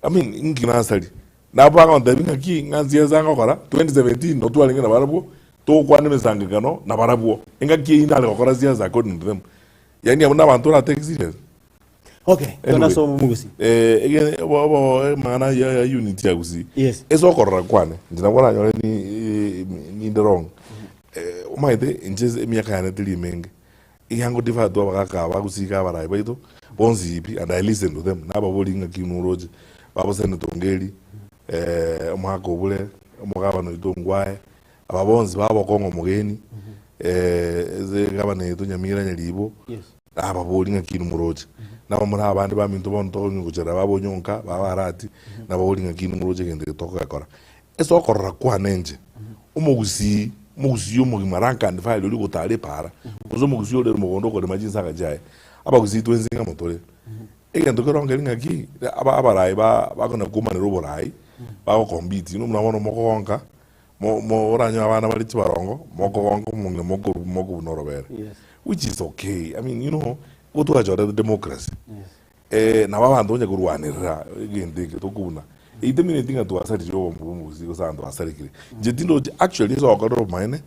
I mean inki nasari? Nabo bagontebia ng'aki ng'a nsiasa ngokora, 2017 noo twarenge nabarabwo, togokwana emesangekano nabarabwo, engaki eyio nare gokora siasa according to them. Yaani abwo nabanto oratake serious? Okay, Anyway, tona somo mugusi. eh, ege- obo- obo amang'ana ya ya unity ya gusii Yes. ase okorora kwane inche nabo oranyore ni eh, ninde wrong Eh, omanyete inche ase emiaka yane teri emenge Ekiagera tibatwa abagaka aba gosika abarai baito bonsi pi, and I listen to them, nababori ng'aki inwe oroche, babosene Tongeri, omogaka obure, omogabana oito Ongwae, aba bonsi babokong'a omogeni, ase egabana yaito Nyamira Nyaribo, nababori ng'aki inwe moroche. Nabo more abande baminto bono tokonywa gochera babonyonka, babarati, nababori ng'aki inwe moroche egento eke tokogekora. Ase okorora kwane inche, omogusii, omogusii omogima rank and file oria ogotara epaara, gose omogusii ore mogondo okorema chinsaga chiaye, abagusii twensi ng'amo tore. Egento keronge ng'aki, aba abarai ba bakona komanera oborai, bagocompete, inwe buna bono mokogonka, mo mo oranyore abana bare chibarongo, mokogonka omong'ina mokoru mokobuna orobere, which is okay, I mean you know, igo twachorete democracy. Nabo abanto onye korwanerera egento eke tokobuna, eitemineti ng'a twasaririe obongo bw'omogusii gose abanto basarekire. Inche tindochi actually ase ogokorera obomaene,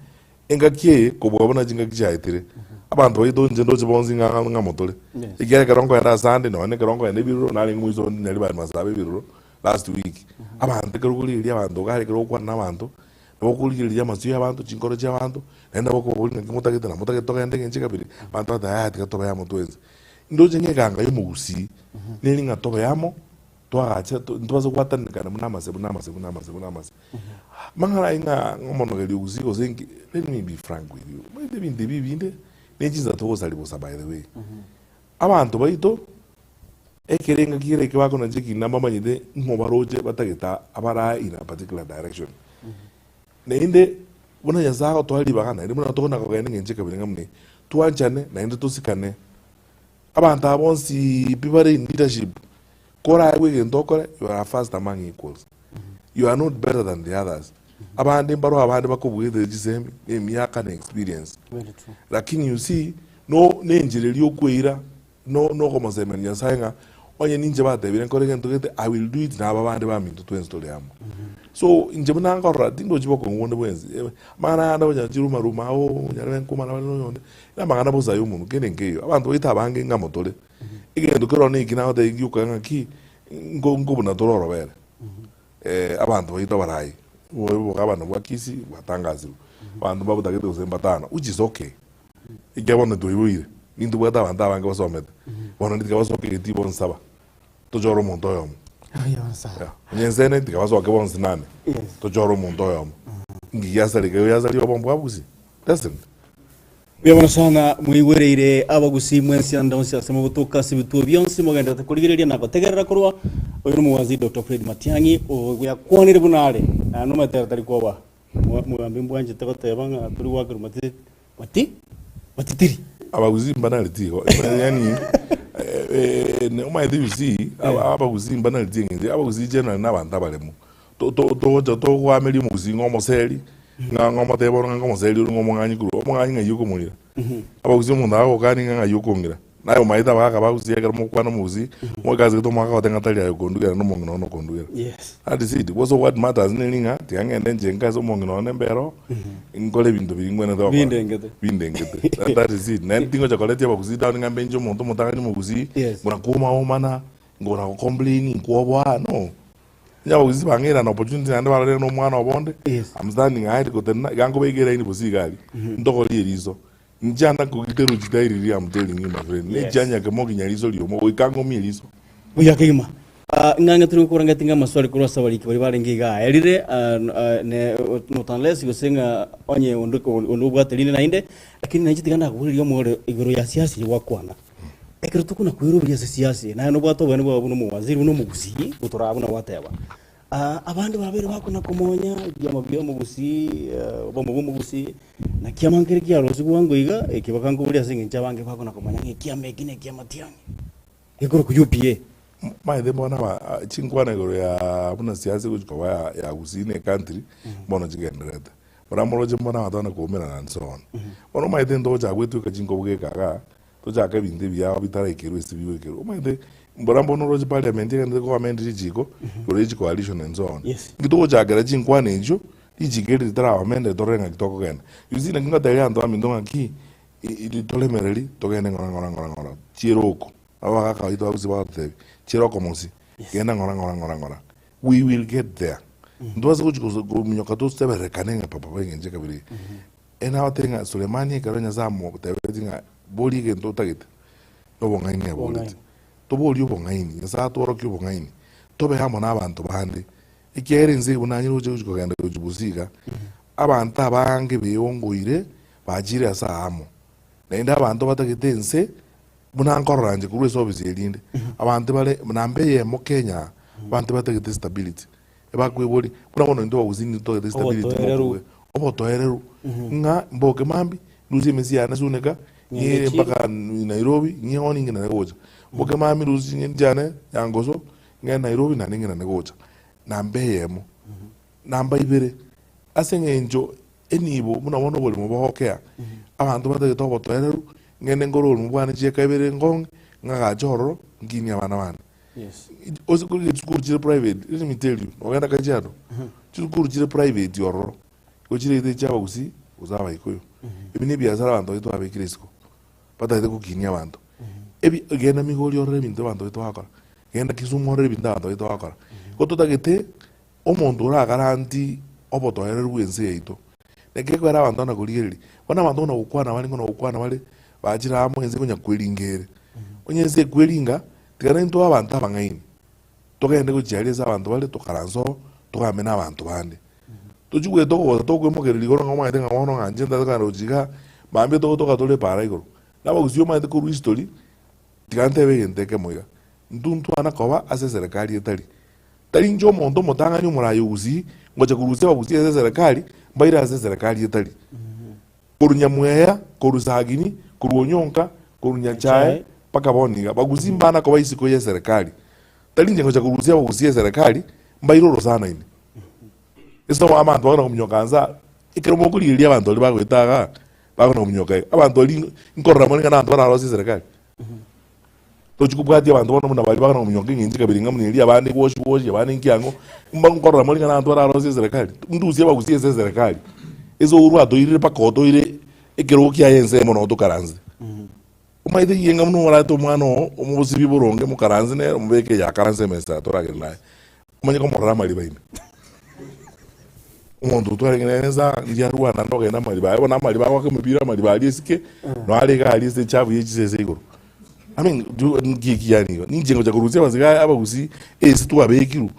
engaki eye kobua buna chingaki chiaetire, abanto baito inche ndoche bonsi ng'a ng'amo tore. Ekiagera ekero nkoenda ase ande nonye ekero nkoenda ebiroro narenge moiso onde Nyaribari Masaaba ebiroro last week, abanto ekero okorigereria abanto iga ekero ogokwana na abanto, nabo okorigereria amasio ya abanto, chinkoro chia abanto, naende nabo okobaboria ng'aki motagete na motagete togende engencho ekabere, abanto bagoteba yaya tiga tobe amo twensi. Ndoche ng'a eganga y'omogusii neri ng'a tobe amo, twagacha ntobase gwatanekana buna amase buna amase buna amase buna amase. Amang'ana ayio ng'a omonogeria ogusii gose nki, let me be frank with you, omanyete ebinto ebi ebinde ne chinsa togosaria bosa by the way. Abanto baito, ekere engaki kere eke bakonacha ekina mbamanyete ng'o baroche batagete abarae in a particular direction. Naende buna Nyasae agotoa ribaga, naende buna tokona kogenda engencho ekabira ng'a buna eye, twanchane naende tosikane. Abanto aba bonsi pi bare in leadership, koraegwe egento okore, you are first among equals. You are not better than the others. Abande mbaroo abande bakobuete chisemi, na emiaka na experience. Very true. Lakini you see, no nenchera eria okweira, no nokomosemeria Nyasae ng'a onye ninche batebire nkore egento gete, I will do it na aba bande baminto twensi tore amo. So inche buna nkorora tindochi bokong'u bonde bwensi, amang'ana ande onye chiruma ruma oo onyarebe nkomana bare na oyonde, na amang'ana bosa ya omonwe kende nkeiyo. Abanto baito abange ng'amo tore, egento kero na eki nagotebia gioka ng'aki, nko nkobuna tore orobere, abanto baito abarai, obogabana bwa Kisii bwatangasirwe, abanto mbabotagete gose mbatano, which is okay. Ekiagera bono twaiboire, nintobwate abanto abange basomete, bono tiga basoke egetii bonsi aba, tochore omonto oyomo. Yeah. Onye ensene tiga basoke bonsi nane, tochore omonto oyomo. Inki giasareka igo giasaria obongo bwa gusii? Doesn't. Mbuya mono sana mwaigwereire abagusii mwensi ande onsi ase mogotoka ase ebituo bionsi mogenderete korigereria na gotegerera korwa oyo nomogwansi Dr. Fred Matiang'i oyakwanire buna are naende omanyete ere tari koba Mogambi mbwanchete goteba ng'a tori goakerwa mati mati matitiri. Abagusii mbanareti igo yaani omanyete you see abagusii mbanareti eng'encho abagusii generally na abanto abaremu to- to- togocha togoameria omogusii ng'a omoseri ng'a ng'a omotebe bono ng'a ng'omoseri ore ng'a omong'anyi korwa omong'anyi ng'ai okomorira abagusii omonto agogokania ng'a ng'ai okong'ira naye omanyete abagaka bagusii ekero mogokwana omogusii moike ase gete omogaka agote ng'a tari aye okondugera na omong'ina one okondugera. Yes. That is it. Gose what matters neri ng'a tiga ng'ende inche nka ase omong'ina one mbere oo, nkore ebinto biria ngwenerete gokora. Bindengete. Bindengete. That, that is it. Naende tingocha koretia abagusii down ng'a mbe inche omonto omotang'ani omogusii, Yes. ngona kooma-omana, ngona gocomplain, nkwoboa, no. Onye abagusii bang'eire an opportunity naende barorire na omwana obo onde, Yes. I'm standing ahead gotenena, iga nkobaika eraini bosa iga aria, ntogorie eriso. Inche nakogiterwa chitairi riria I'm telling you my friend, Yes. nechianyake moginya riso riomo goika ng'omie riso. Buya kegima. Ah, ng'ang'e tore gokoranga tinga amaswali korwa ase abariki baria barenge iga aerire ah, n- ah, ne not unless gose ng'a onye onde onde obwate rinde naende, lakini nainche tiga ndakoborerie omore igoro ya siasa eye gwakwana. Ekero tokona koiroberia ase siasa eye, naye nobwate oboene bwao buna omowaziri, buna omogusii, gotoraa buna gwateba. Ah, abande babere bakona komonya ebiama bia omogusii, eh, obomo bwa omogusii, naki amankere kiarosigwe bwango iga, eke bakankoboria ase eng'encho abange bakona komanya ng'a ekiama eki na ekiama tiang'e. Gekorokwa UPA. Maete bono aba chinkwana igoro ya buna siasa egochi koba ya ya Gusii na ecountry, bono chigendererete. Buna moroche mbono abanto bana koumerana and so on. Bono omanyete ntogochaka goetweka chinkobo geka igaa, tochake ebinto ebiao bitaraikerwa ase bigoikerwa. Omanyete mbora mbono oroche parliament egenderete ko amend richiko, igoro ye chicoalition and so on. Yes. Inki togochakera chinkwana echio, richiko eri ritaraba amended torore ng'aki tokogenda. You see naki ngoteberia abanto baminto ng'aki, toremereri togende ng'ora ng'ora ng'ora ng'ora, chiere oko. Abagaka baito ba Gusii bagototebia, chiere okomosi, genda ng'ora ng'ora ng'ora ng'ora. We will get there. Ntobase gochi goso- kominyoka toseberekane ng'a papa pa eng'encho ekabira eye. Ere nabatebie ng'a Sulemani ekero Nyasae amotebetie ng'a boria egento otagete, na obong'aini aboreti. Toborie obong'aini, Nyasae atworokie obong'aini, tobe amo na abanto bande, ekiagera ense eye buna nanyare gocha gochi kogenda gochia Gusii iga, abanto abange beongoire bachire ase aamo. Naende abanto batagete ense Buna nkorora inche korwa ase ofisi erinde, abanto bare namba eyemo Kenya, abanto batagete stability, ebakweboria, buna bono intwe abagusii nigo totagete stability Obotoereru. mokobua, obotoereru, ng'a mboke mambia, ndusie emesi yane Suneka, Ng'ende ng'ire echiro. mpaka Nairobi, ng'ie one ng'inane gocha. Mboke mambia ndusie ching'eni chiane Nyangoso, ng'ende Nairobi naende ng'inane gocha. Namba eyemo. Namba ibere, ase eng'encho Enibo buna bono oborimo bogokea, abanto batagete obotoereru, ng'ende nkore oborimo bwane chieka ibere nkong'e, ng'agache ororo, nkinie abana bane. Yes. Ose korigia chisukuru chire private, let me tell you, nogenda Kajiado, chisukuru chire private ororo, igo chire either chia abagusii gose abaikuyu. Ebi na ebiasara abanto baito babekire isiko, batagete gokinia abanto. Ebi genda Migori orore ebinto abanto baito bagokora, genda Kisumu orore ebinto abanto baito bagokora. Igo totagete Omonto oragaranti obotoereru bw'ense yaito, naki ekwera abanto bana korigereria. Bono abanto buna gokwana bare ng'o na gokwana bare, bachire amo ense konya kweringa ere. Onye ense ekweringa, tiga naintwe abanto abang'aini, togende gochia aria ase abanto bare tokaranse oo, togambe na abanto bande. Tochi goeta ogogosa tokoimokereria igoro ng'a omanyete ng'a bono ng'a inche ntagete kogenda gochia igaa, mambia togotoka tore epaara igoro. Na abagusii omanyete korwa history, tiga ntebe egento ekemo iga, intwe ntwana koba ase eserekari etari. Tari inche omonto omotang'ani omoraai o Gusii ngocha korusia abagusii ase eserekari mbaire ase eserekari etari. Korwa Nyamweya, korwa Sagini, korwa Onyonka, korwa Nyachae mpaka bono iga bagusii mbana koba isiko y'eserekari. Tari inche ngocha korusia abagusii eserekari mbaire orosana ime. Ase abanto bakona kominyoka nsa aa, ekero mokorigereria abanto baria bagoeta igaa, bakona kominyoka iga, abanto baria nkorora more ng'a nabanto bararosie eserekari. Tochi kobwatia abanto bono buna baria bakona kominyoka eng'encho ekabere ng'a buna eria abande woshi woshi abande nki ang'o, mba nkorora more ng'a nabanto bararosie eserekari. Ndusie abagusie ase eserekari, ase ourwe atoirire mpaka otoire ekerogo kiaye ensemo noo tokaranse. Omanyete eyio ng'a buna orarete omwana oo, omosibie boronge mokaranse nere omobeke eye akaranse emesa toragere naye, omanye komorora amariba ime. Omonto otwarenge nere nsa riria arwana naende ogenda amariba aye bono amariba agoaka emepira amariba aria esike, nonya are iga aria ase echafu ye chisese igoro. I mean do nki eki yaani igo, ninche ngocha korusia abasiga abagusii ase twabekirwe,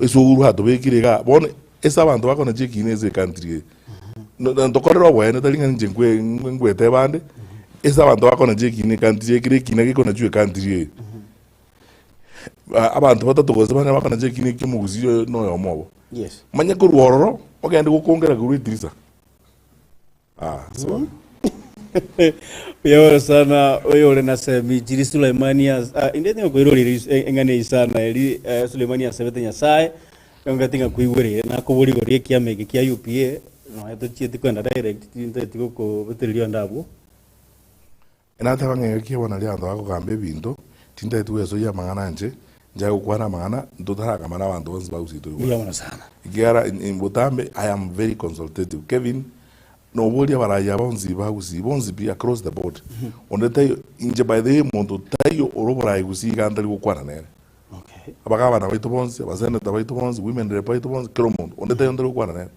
ase ourwe atobekire igaa, bono ase abanto bakona chekina ase ecountry eye, na ntokorere oboene tari ng'a ninche nkwe nkweteba ande, ase abanto bakona chekina ecountry eye ekero ekina gekonachwa ecountry eye. Abanto batato gose bane bakona chekina ekia omogusii oyo na oyomo obo. Yes. Manye korwa ororo, ogende gokongera korwa etirisa. Ah, sorry. Uyawore sana oyore na semi chiri Suleimani as ah, inde tinga koirorire eng'ana eyi sana eri eh, Suleimani asebete Nyasaye yonga tinga koigwerire nakobori igoro y'ekiama eke kia UPA nonya tochieti kwenda direct tintageti gokobetereria onde abwo. Nateba ng'a engaki bono naria abanto bakogamba ebinto, tintageti gwesoyia amang'ana inche, nchake gokwana amang'ana ntotaragamba na abanto bonsi ba Gusii Mbuya toigwane. mono sana. Ekiagera in botambe I am very consultative. Kevin, noboria abarai aba bonsi ba Gusii, bonsi pi across the board, onde taiyo, inche by the way monto taiyo ore oborai Gusii iga ntari gokwana nere. Okay. Abagabana baito bonsi, abasenator baito bonsi, women rep baito bonsi, kera omonto, onde taiyo ntari gokwana nere.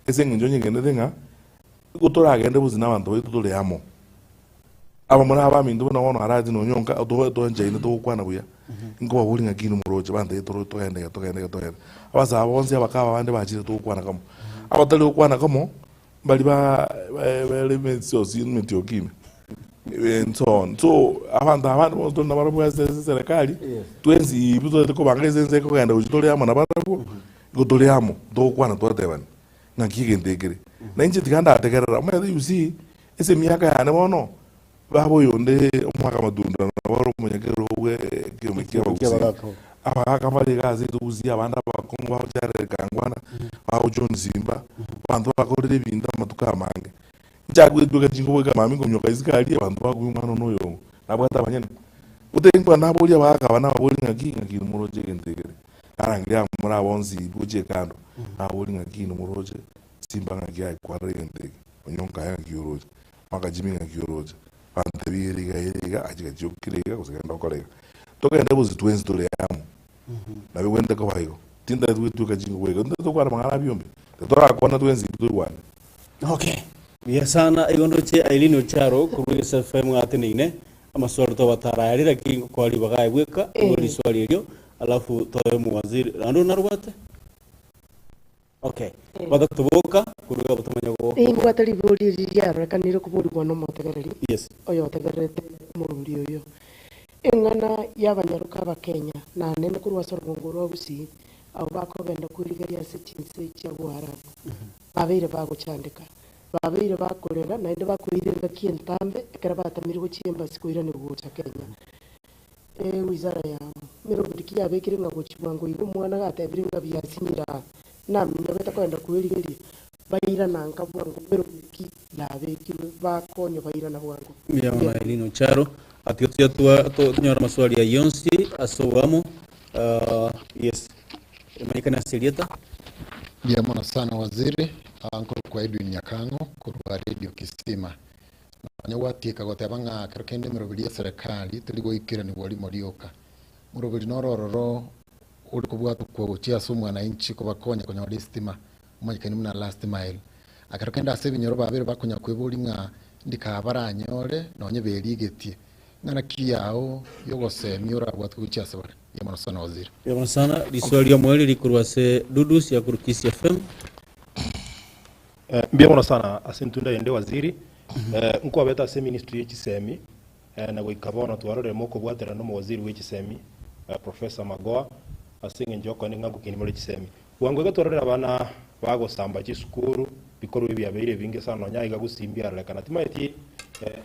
Ase eng'encho nyegenete ng'a, Nigo toragende bosio nabanto baito tore amo. Abamura abaminto buna bono Arati na Onyonka twanchaine togokwana buya. Nkobaboria ng'a ki nimoroche bantebie toro togende iga togende iga togende. Abasae bonsi abakaba abande bachire togokwana kamo. Abatari gokwana kamo mbari ba bare emesiosi emetioki ime and so on. So abanto abande bonsi tore nabarabwo ase eserekari, twensi pi totaete kobanga ase ense ekogenda gochia tore amo nabarabwo. Igo tore amo, togokwana twatebani, ng'aki egento ekere. Na inche tiga ndategerera, omanyete you see, ase emiaka yane bono, baba oyonde omwaka amatunda nabo ore omonyakero bwe ekiombe kia abagusii. Abagaka mbare iga ase intwe gusii abande abakong'u bagocha Kangwana, bagocha Onsimba, abanto bakorire ebinto amatuko amange. Nchake goetweka chingobo eka mambia nkominyoka isiko aria, abanto bakoigwa omwana one oyo nabwate abanyene. Gotebia nkwane naboria abagaka aba nababorie ng'aki, ng'aki moroche egento ekere. Narangeria abamura aba bonsi gochia ekando, naboria ng'aki inwe moroche simba ng'aki aye kwarora egento eke, onyonka aye ng'aki oroche, mwakachimi ng'aki oroche, bantebia ere iga ere iga aye chiga chiokire iga gose genda okore iga. Togende bonsi twensi tore amo, nabo egwenerete koba igo, tintagete goetweka chingobo iga, ntagete tokwane amang'ana a biombe, torakwana twensi toigwane. Okay, buya sana igo ndoche Eileen Ocharo korwa Egesa FM ateneine amaswali tobatara lakini ngokoa ribaga aye bweka igo riswali erio alafu toe omowaziri naende onarwate okay batato boka korwa iga botamanya go Nimbwate ribori eri riarorekanire koborigwa nomotegereri yes oyotegererete omorwori oyo. Eng'ana y'abanyaroka Abakenya na nene korwa ase orogongo rwa Gusii, abwo bakogenda kwerigeria ase chinse chia Boarabu, babeire bagochandeka, babeire bakorera naende bakoira engaki entambe ekero batamirwe gochia embassy koiranigwa gocha Kenya. Ewizara yao meroberi ki yabekire ng'a gochia bwango iga omwana gatebire ng'a biasinyire aa, naminyogete kogenda kwerigeria, bairana nka bwango meroberi ki yabekirwe bakonywa bairana bwango. Mbuya mono Eileen Ocharo. Atiga tuya twa tonyora amaswali ayio onsi ase oboamo. Yes, emanyekane ase erieta. Mbuya mono sana waziri, nkorokwa Edwin Nyakang'o korwa Radio Kisima. Nonya gwatieka goteba ng'a kero kende emeroberi ya serikali teri goikeranigwa rimo rioka. Moroberi noro ororo ore kobwatokwa gochia ase omwananchi kobakonya konyora estima omanyekani buna last mile. Ekero kende ase ebinyoro babere bakonya kweboria ng'a ndika baranyore nonye berigetie. Ng'ana ki yao yogosemia orabwatwe gochia ase bare? Mbuya mono sana waziri. Mbuya mono sana. Riswali ri'omoerio rikorwa ase Dudus ya korwa Kisii FM. Mbuya mono sana ase entunda ende waziri. Nkwabete ase eministry ye chisemi na goika bono twarorire mokobwaterana na omowaziri bwe chisemi Professor Magoha ase eng'encho yokoenda ng'a ngokini more chisemi. Bwango iga twarorire abana bagosamba chisukuru bikorwa ebiabeire ebinge sana nonya aiga gusii mbiarorekana. Timanyeti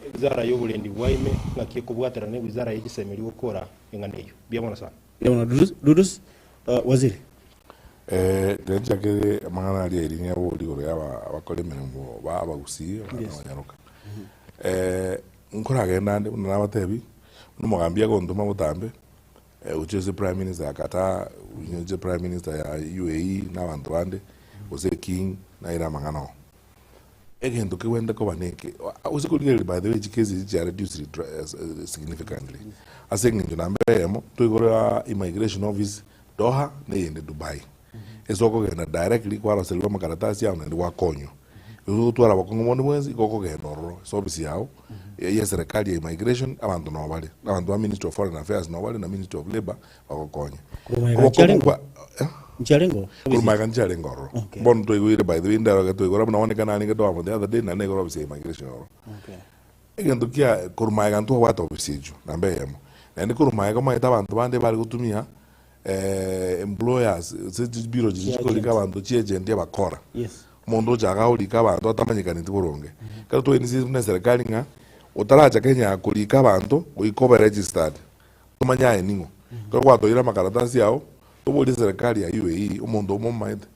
ewizara y'oborendi bwaime ng'aki ekobwaterana na ewizara ye chisemi rigokora eng'ana eyio. Mbuya mono sana. Mbuya mono Dudus. Dudus, waziri. Tiga nchakere amang'ana aria Irene aboria igoro ya abakori emeremo ba abagusii abana abanyaroka. Nkoragenda ande buna nabatebi, buna omogambi agontoma botambe, gochia ase prime minister ya Qatar, gochia prime minister ya UAE na abanto bande, gose king, naire amang'ana oo. Egento kegwenerete koba neke, gose korigereria by the way chikesi echi chia reduced significantly, ase eng'encho namba eyemo, toigora immigration office Doha na eyende Dubai. Ase okogenda directly kwaroserigwa amakaratasi ao naende gwakonywa. Gose gotwara abakong'u bonde bwensi igo okogenda ororo ase ofisi yao ya eserekari ya immigration abanto noo bare, abanto ba ministry of foreign affairs noo bare na ministry of labour bagokonye. Korwa magega Obokong'u nchiarenge bwa eh? Nchiarenge Korwa magega nchiarenge ororo. Bono twaigwire by the way ndero twaigora buna bono ekero narenge Doha the other day naende naigora ofisi ya immigration ororo. Egento kia korwa magega ntwabwate ofisi echio namba eyemo. Naende korwa magega omanyete abanto bande bare gotumia employers ase chibiro chiria chikorika abanto chi agent abakora. Omonto ocha iga aorike abanto atamanyekaneti boronge. Ekero twainisirie buna eserekari ng'a otaracha Kenya korika abanto goika obe registered, tomanye aye ning'o. Ekero gwatoeire amakaratasi ao, toborie eserekari ya UAE omonto omomaete.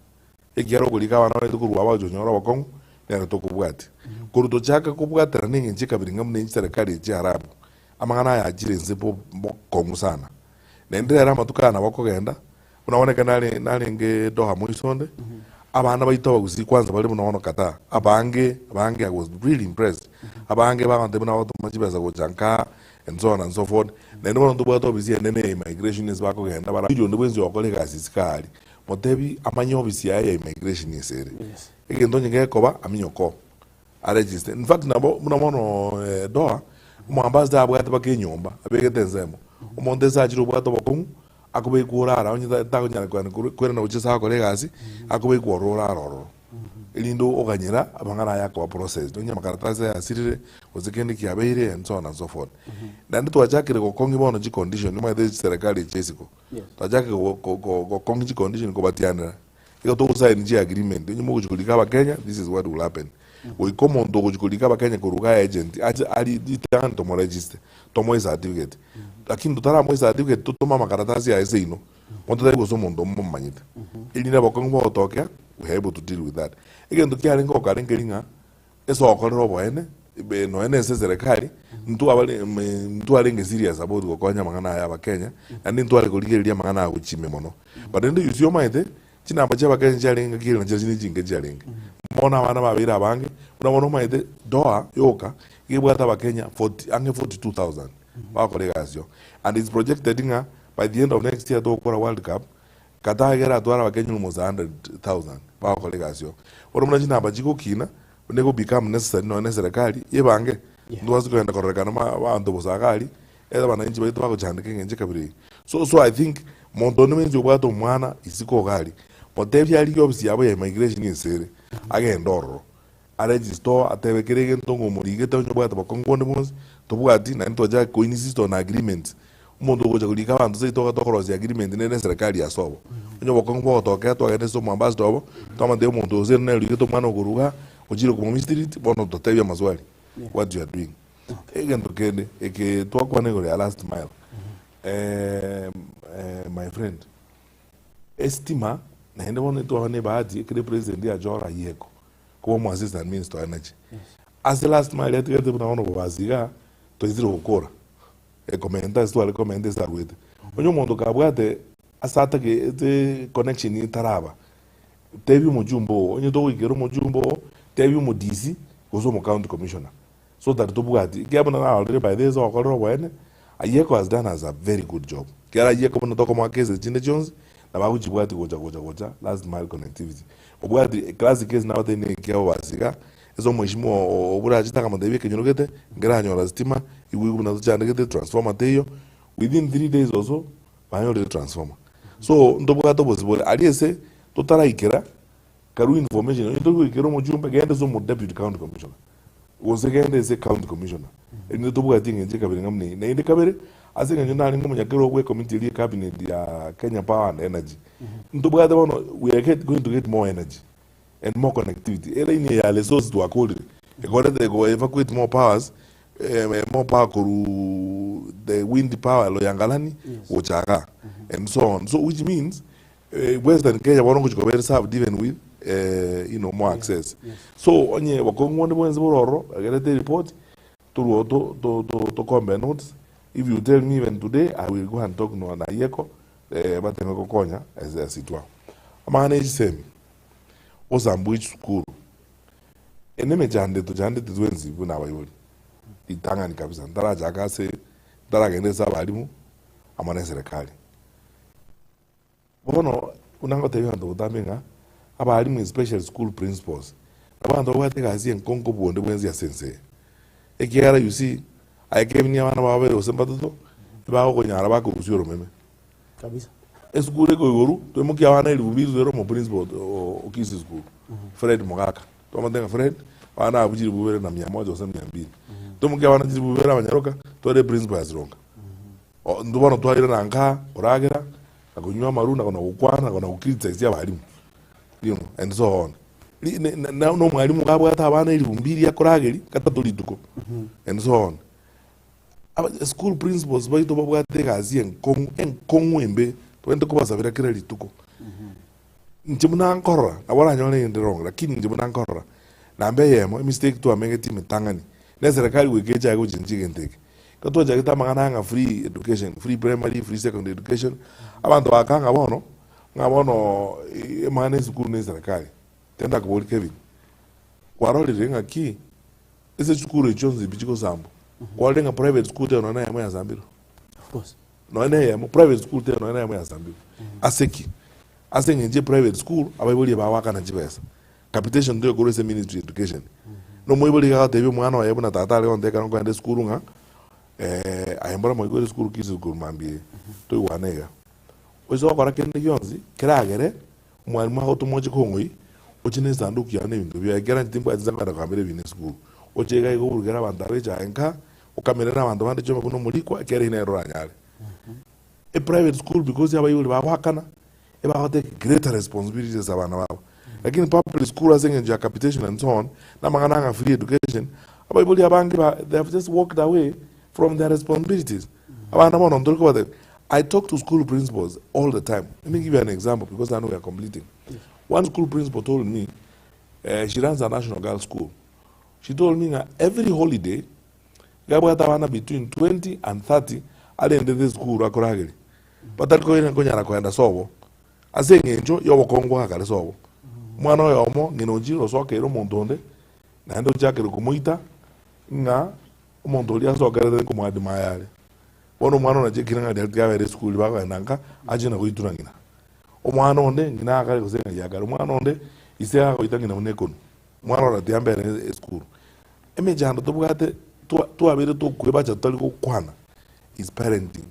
Ekiagera okorika abana baito korwa abagocha onyore obokong'u, nere tokobwatia. Korwa tochake kobwaterana engencho ekabira ng'a buna echiserekari echi chi'Arabu, amang'ana aya achire inse bo bokong'u sana. Naende rero amatuko aya nabo okogenda, buna bono ekero nare narenge Doha moiso onde, abana baito abagusii kwanza bare buna bono Qatar, abange abange I was really impressed, abange bagontebia buna bagotoma chibesa gocha nka and so on and so forth. Naende bono ntobwate ofisi enene ya immigration ase bakogenda bara onde bwensi ogokora egasi isiko aria. Motebi amanye ofisi yaye ya immigration ase ere. Egento onye gekoba aminyoke oo aregister. In fact nabo buna bono Doha, omoambassador abwate mpaka enyomba abegete ensemo. Omonto ase achire obwate obokong'u akobekwa orara onye takonyara koirana gochia ase agokora egasi, akobekwa ororo orara ororo. Erinde oganyera amang'ana aya akoba processed. Onye amakaratasi aye asirire gose kende kiabeire and so on and so forth. Naende twachakire gokong'ia bono chicondition omanyete chiserekari echi chia isiko. Twachakire gokong'ia chicondition kobatianera. Igo togosign chi agreement, onye mogochi korika abakenya, this is what will happen. Goika omonto ogochi korika abakenya korwa iga agent, ache arie ritang'ani tomoregister, tomoe ecertificate. Lakini totaramoa ecertificate totome amakaratasi aye seino, monto tari gose omonto momomanyete. Erinde obokong'u bogotokea, we are able to deal with that. Egento kiarenge gokare nkeri ng'a, ase ogokorera oboene, ebe nonya na ase eserekari, intwe abare ntwarenge serious about gokonya amang'ana aya abakenya, naende ntware korigereria amang'ana aya gochia ime mono. But rende you see omanyete, chinamba chia abakenya chiarenge ngaki ere nachio chinde chinke chiarenge. Bono abana babeire abange, buna bono omanyete Doha yoka, iga ebwate abakenya forty ang'e 42,000 bagokora egasi oo. And it's projected ng'a by the end of next year togokora world cup, Qatar iga eratware abakenya almost 100,000 bagokora egasi oo. Bono buna chinamba chigokina, buna ego become necessary nonya na eserekari ebange, ntobase kogenda kororekana ma abanto bosa iga aria, ere abananchi baito bagochandeka eng'encho ekabira eye. So so I think monto onde bwensi obwate omwana isiko iga aria, motebie arigie ofisi yabo ya immigration ense ere, agende ororo, aregister oo atebe kera egento ng'a omorigete onye obwate bokong'u bonde bwonsi, tobwati naende twachaka ko insist on agreements. Omonto ogocha korika abanto seito iga tokorosia agreement nere eserekari ase obo. Onye obokong'u bogotokea twagenda ase omoambassador obo, twamotebia omonto gose ere nere origete omwana okorwa igaa, ochire komomi street, bono totebie amaswali what you are doing. Egento kende, eke twakwana igoro ya last mile, my friend, estima naende bono twaba na ebahati ekero epresident yachora ayeko, koba omo assistant minister wa energy. Ase last mile yatigarete buna bono bobasi igaa, twaisire gokora. Ekomenta ase tware komenta ase arwete. Onye omonto kabwate ase atagete connection etaraba, tebia omochumba oo, onye togoikera omochumba oo, tebia omo DC gose omo county commissioner so that tobwati. Ekiagera buna narorire by the way ase ogokorera oboene, Ayeko has done us a very good job. Ekiagera Ayeko buna tokomoa cases chinde chionsi, nabo agochibwati gocha gocha gocha last mile connectivity. Obwati classic case nabatebi na ekiabo basi iga, Ase omweshimiwa oo oborachete akamotebia ekenyoro gete nkeranyora sitima, igwe igwe buna tochandegete transformer teiyo, within 3 days or so banyorire transformer. So ntobwate obosibore aria ase totaraikera karue information onye tori goikera omochumbe genda ase omo deputy county commissioner gose genda ase county commissioner erinde tobwati eng'encho ekabere ng'a buna eye. Naende kabere ase eng'encho narenge omonyakerogo bwe committee eria ecabinet ya Kenya Power and Energy, ntobwate bono we are get going to get more energy. and more connectivity. Elaini eye ya Lesos twakorire ekorete ego evacuate more powers eh, more power koru the wind power Loyangalani gocha igaa and so on. So which means eh, Western Kenya bono ngochi koba ere served even with eh, you know, more access. So onye bokong'u bonde bwensi bore ororo egerete eripoti torwo to to to tokombe notes if you tell me even today I will go and talk no na Ayeko eh, bateme gokonya as, as it were. Amang'ana ya chisemi Osambwe chisukuru. Eye nemechando etochandete twensi buna abaibori, ritang'ani kabisa ntarachaka ase ntaragenda ase abalimu amo na eserekari. Bono buna ngotebia abanto botambe ng'a abalimu especially school principals, nabo abanto babwate egasi enkongo bonde bwensi ase ense eye. Ekiagera you see, aye kebini abana bao babere gose mbatato, ebagokonyara bakorusia oromeme. Kabisa. Esukuru ekoigorwa, toimokia abana elifu mbili toire omo principal o Kisii school, Fred Mogaka. Twamotebia ng'a Fred, abana abwo chilifu bibere na mia moja gose mia mbili. Toimokia abana chilifu bibere abanyaroka, toire eprinciple ya Sironga. O intwe bono twairana nka, koragera, na konywa amarwa, na kona gokwana, na kona gocriticize abalimu, you know, and so on. Ri ne na na omwalimu iga abwate abana elifu mbili akorageria, gatato rituko, and so on. Aba school principals baito babwate egasi enkong'u enkong'u embe tobwenerete kobasabera kera rituko. Inche buna nkorora, nabo oranyore inde wrong lakini inche buna nkorora, namba eyemo emistake twamegeti emetang'ani, na eserekari goika echake gochenchia egento eke. Ekero twachagete amang'ana ng'a free education, free primary, free secondary education, abanto bagaka ng'a bono, ng'a bono amang'ana ya esukuru na eserekari. Ekero ndakoboria Kevin, kwarorire ng'aki Ase chisukuru echio chionsi pi chigosambwa, kwarorire ng'a private school teiyo nonya na eyemo yasambirwe? Of course. Nonya na eyemo, private school teiyo nonya na eyemo yasambirwe. Ase ki? Ase eng'encho eprivate school, abaibori bagoakana chibesa. Capitation toyo korwa ase ministry ya education. Na omoibori iga agotebia omwana oye buna tata are gontebia ekero nkoenda esukuru ng'a aye mbora moigwere esukuru Kisii school mambia eye, toigwane iga. Oise gokora kende gionsi, keragere Omwalimu agotoma oche kong'oi, oche na esanduku yao na ebinto biaye, ekiagera inche timbwati inse nkogenda kogambera ebina esukuru. Oche iga iga oburukere abanto aba echae nka, okamere na abanto bande chiombe buna omorikwa, ekiagera eyio nere oranyare. Eprivate school because abaibori bagoakana, Ebagotake greater responsibility ase abana babo. Lakini public school ase eng'encho ya capitation and so on, na amang'ana ng'a free education, abaibori abange ba they have just walked away from their responsibilities. Abana bono ntori kobatebia, I talk to school principals all the time. Let me give you an example because I know we are completing. One school principal told me, eh, she runs a national girls school. She told me ng'a every holiday, iga abwate abana between 20 and 30 arendete esukuru akorageria, batari koira konyara koenda sobo, ase eng'encho y'obokongu bwa kare sobo. Omwana oyomo ng'ina ochire osokeire omonto onde, naende ochakire komoita, ng'a omonto oria asokerete nkomoadmire are. Bono omwana oyo nachekire ng'a riria riabere esukuru bakogenda nka, achie na goitwa na ng'ina. Omwana onde ng'ina akare gose ng'ai akare, omwana onde ise agoita ng'ina buna ekonu. Omwana oro tiambere esukuru. Emechando tobwate twa twabeire tokoebacha totari gokwana is parenting.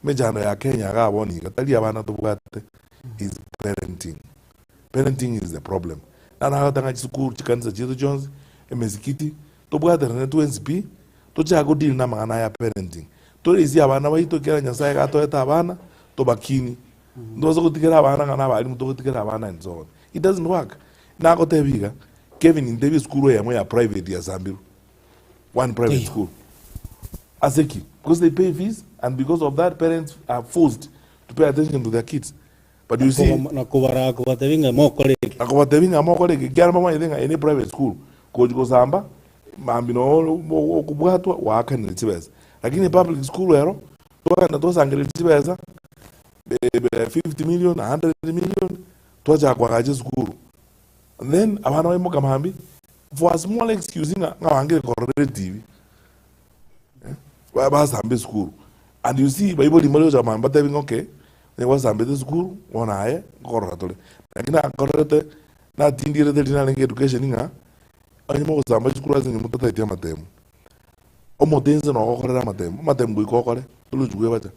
Emechando ya Kenya igaa bono iga tari abana tobwate is parenting. Parenting is the problem. Naro nagoteba ng'a chisukuru chikanisa chiaito chionsi, emesikiti, tobwaterane twensi pi, tochake go deal na amang'ana aya parenting. Toresie abana baito ekiagera Nyasaye iga atoete abana, tobakinie. Ntobasa gotigera abana ng'a na abalimu togotigera abana and so on. It doesn't work. Nagotebia iga, Kevin ntebie esukuru eyemo ya private ya Sambiro, one private school. Ase ki? Because they pay fees and because of that parents are forced to pay attention to their kids. But you see, Na kobaraa kobatebia ng'a mokore eke. Na kobatebia ng'a mokore eke, ekiagera mbamanyete ng'a eye ne private school, gochi gosamba, mambia noo okobwatwa gwaakanire chibesa. Lakini public school ero, twagenda twasangereria chibesa, 50 million, 100 million, twachaka koagacha esukuru. And then abana baimoka mambia, for a small excuse ng'a ng'a bangire korora etv, eh, basamba esukuru. And you see baibori mbare gocha mambia batebi ng'a okay, onye gwasambete esukuru, bono aye nkorora tore. Lakini nakorerete, natindierete riria narenge education ng'a, onye mogosamba chisukuru ase eng'encho motatageti amatemu, omote inse nogokorera amatemu, amatemu goika okore, torochi kwebacha.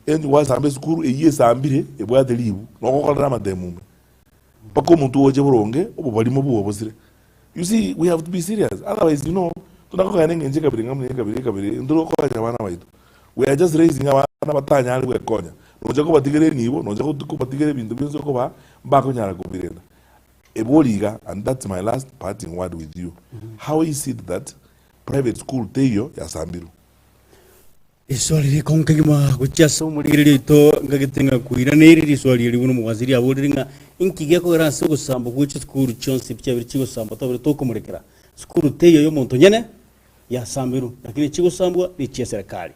Yaani gwasamba esukuru eywo esambire ebwate ribu, nogokorera amatemu ime, mpaka omotwe oche boronge, obobarimo bwogo bosire. You see, we have to be serious, otherwise you know, tona kogenda eng'encho ekabira ng'a buna ekabira ekabira ntori gokonya abana baito. We are just raising abana batanyare gwekonya, nocha kobatigera enibo, nocha kobatigera ebinto bionsi okobaa, mbakonyara kobirenda. Ebori iga, and that's my last parting word with you, how is it that private school teiyo yasambirwe? Riswali rikongu kegima gochia ase omorigereria oito ngagete ng'a koiraneire riswali eri buna omowaziri aborire ng'a inki gekogera ase ogosambwa gwe chisukuru chionsi ebi chiabere chigosambwa twabere tokomorekera. Sukuru teiyo y'omonto nyene yasambirwe lakini chigosambwa nechia eserekari.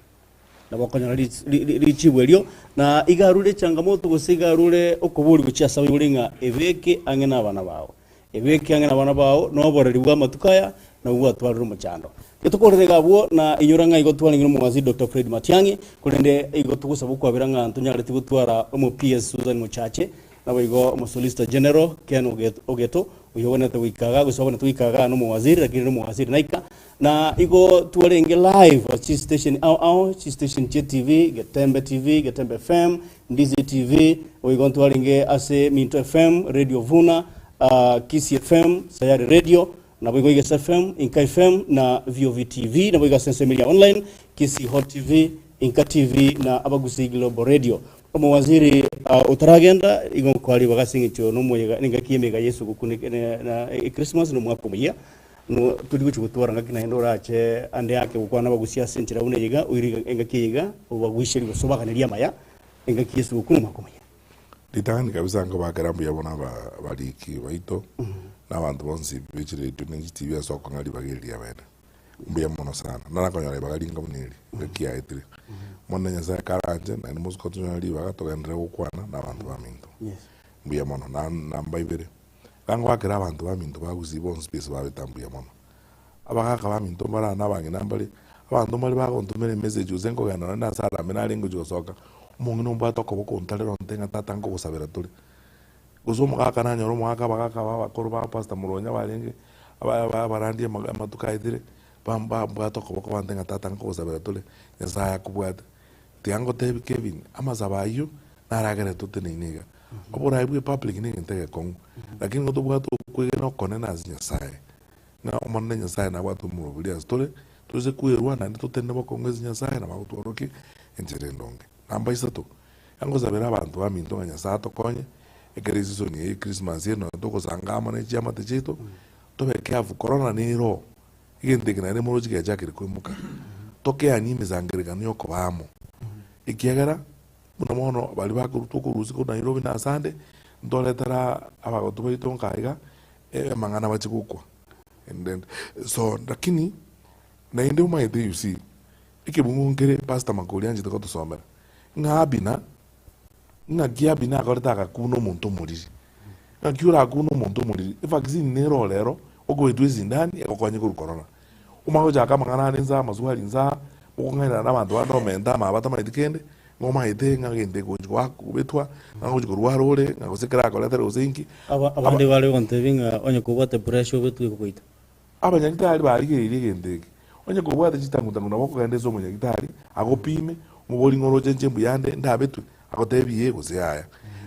Nabo okonyora richibu erio na iga arure echangamoto gose iga arure okoboria gochia ase abaibori ng'a ebeke ang'e nabana bao. Ebeke ang'e nabana bao, na oboreri bw'amatuko aya nabwo bwatwarire omochando. Rituko rire iga abwo, na inyora ng'a igo twarenge nomowaziri Doctor Fred Matiang'i, korende igo togosaba okwabera ng'a ntonyareti gotwara omo PS Susan Mochache, naboigo omo Solicitor General Ken Ogeto, oyio obwenerete goika igaa gose obwenerete goika igaa nomowaziri, lakini nomowaziri naika. Na igo twarenge live ase chistation ao ao, chistation chia TV, Getembe TV, Getembe FM, Ndizi TV, boigo ntwarenge ase Minto FM, Radio Vuna, ah, Kisii FM, Sayari Radio, naboigo Igesa FM, Inka FM na VOV TV, naboigo ase ensemo eria online, Kisii Hot TV, Inka TV na Abagusii Global Radio. Omowaziri ah, otaragenda igo nkoa ribaga ase eng'encho nomoyega nengaki y'emeyega y'esuguku ne- ne- na Christmas na omwaka omoyia. No tori gochia gotwara ngaki naende orache ande ake gokwana abagusia ase enchera buna eye iga, oire engaki eye iga, obaguiserie gose obaganerie amaya, engaki y'esuguku na omwaka omoyia. Ritang'ani kabisa nkobakera mbuya mono aba abariki baito, na abanto bonsi be chiredio ne chitibi ase okong'a ribaga eri riabene. Mbuya mono sana. Narakonyora ribaga ringa buna eri, engaki yaetire. Bono Nyasaye karanche, naende mosuko tonyore ribaga togenderere gokwana na abanto baminto. Mbuya mono. Na namba ibere. Ngangoakera abanto baminto ba Gusii bonsi pi ase babeta mbuya mono. Abagaka baminto mbare aa na abang'ina mbare, abanto mbare bagontomera emessage gose nkogenda nonye nase arambe nare ngochia gosoka, omong'ina ombwate okoboko ontarere ontebie ng'a tata nkogosabera tore. Gose omogaka nanyora omogaka abagaka aba abakoro ba pastor Muronya barenge, aba aba abarandi amatuko aetire, bambwate okoboko bantebie ng'a tata nkogosabera tore, Nyasaye akobwate. Tiga ngotebi Kevin, amasabo ayio naragerete oteneine iga. Oboraai bwe public negento egekong'u, lakini nigo tobwate okwegena okonene ase Nyasaye, ng'a Omonene Nyasaye nabwate omoroberi ase tore, toise kwerwa naende totenene bokong'u ase Nyasaye nabo agotworokia enchera endonge. Namba isato, angosabera abanto baminto ng'a Nyasaye atokonye. Ekero esisoni eye Christmas eye nonye togosanga amo ne chiamate chiaito, tobe careful, corona nere oo, egento eke naende moroche giachakire koimoka, tokeanie emesangererekano ya okoba amo, ekiagera buna bono baria bakorutwa okorusia korwa Nairobi na ase ande, ntoretera abagotu baito nka iga, amang'ana bache gokwa and then so lakini naende omanyete you see, ekebungo nkere Pastor Makori anchete gotosomera, ng'a Abina. Ng'aki Abina akorete agakuna omonto omoriri? Ng'aki orakune omonto omoriri? Evaccine nere oo rero, okoetwa esindani egokonye korwa korona. Omanye gochaka amang'ana ande nsa amaswali nsa, okong'ainana na abanto bande omente amaba batamaeti kende, ng'a omaete ng'a egento egochi goakobetwa, ng'a ngochi korwara ore, ng'a gose kerakoretere gose inki. Aba abande bare gontebia ng'a onye kobwate pressure obetwe egogoita. Abanyagitari barigereirie egento eke. Onye kobwate chitangu-tangu nabo okogenda ase omonyagitari agopime, omobori ng'a oroche inche mbuya nde, ndabetwe, agotebi ee gose yaya.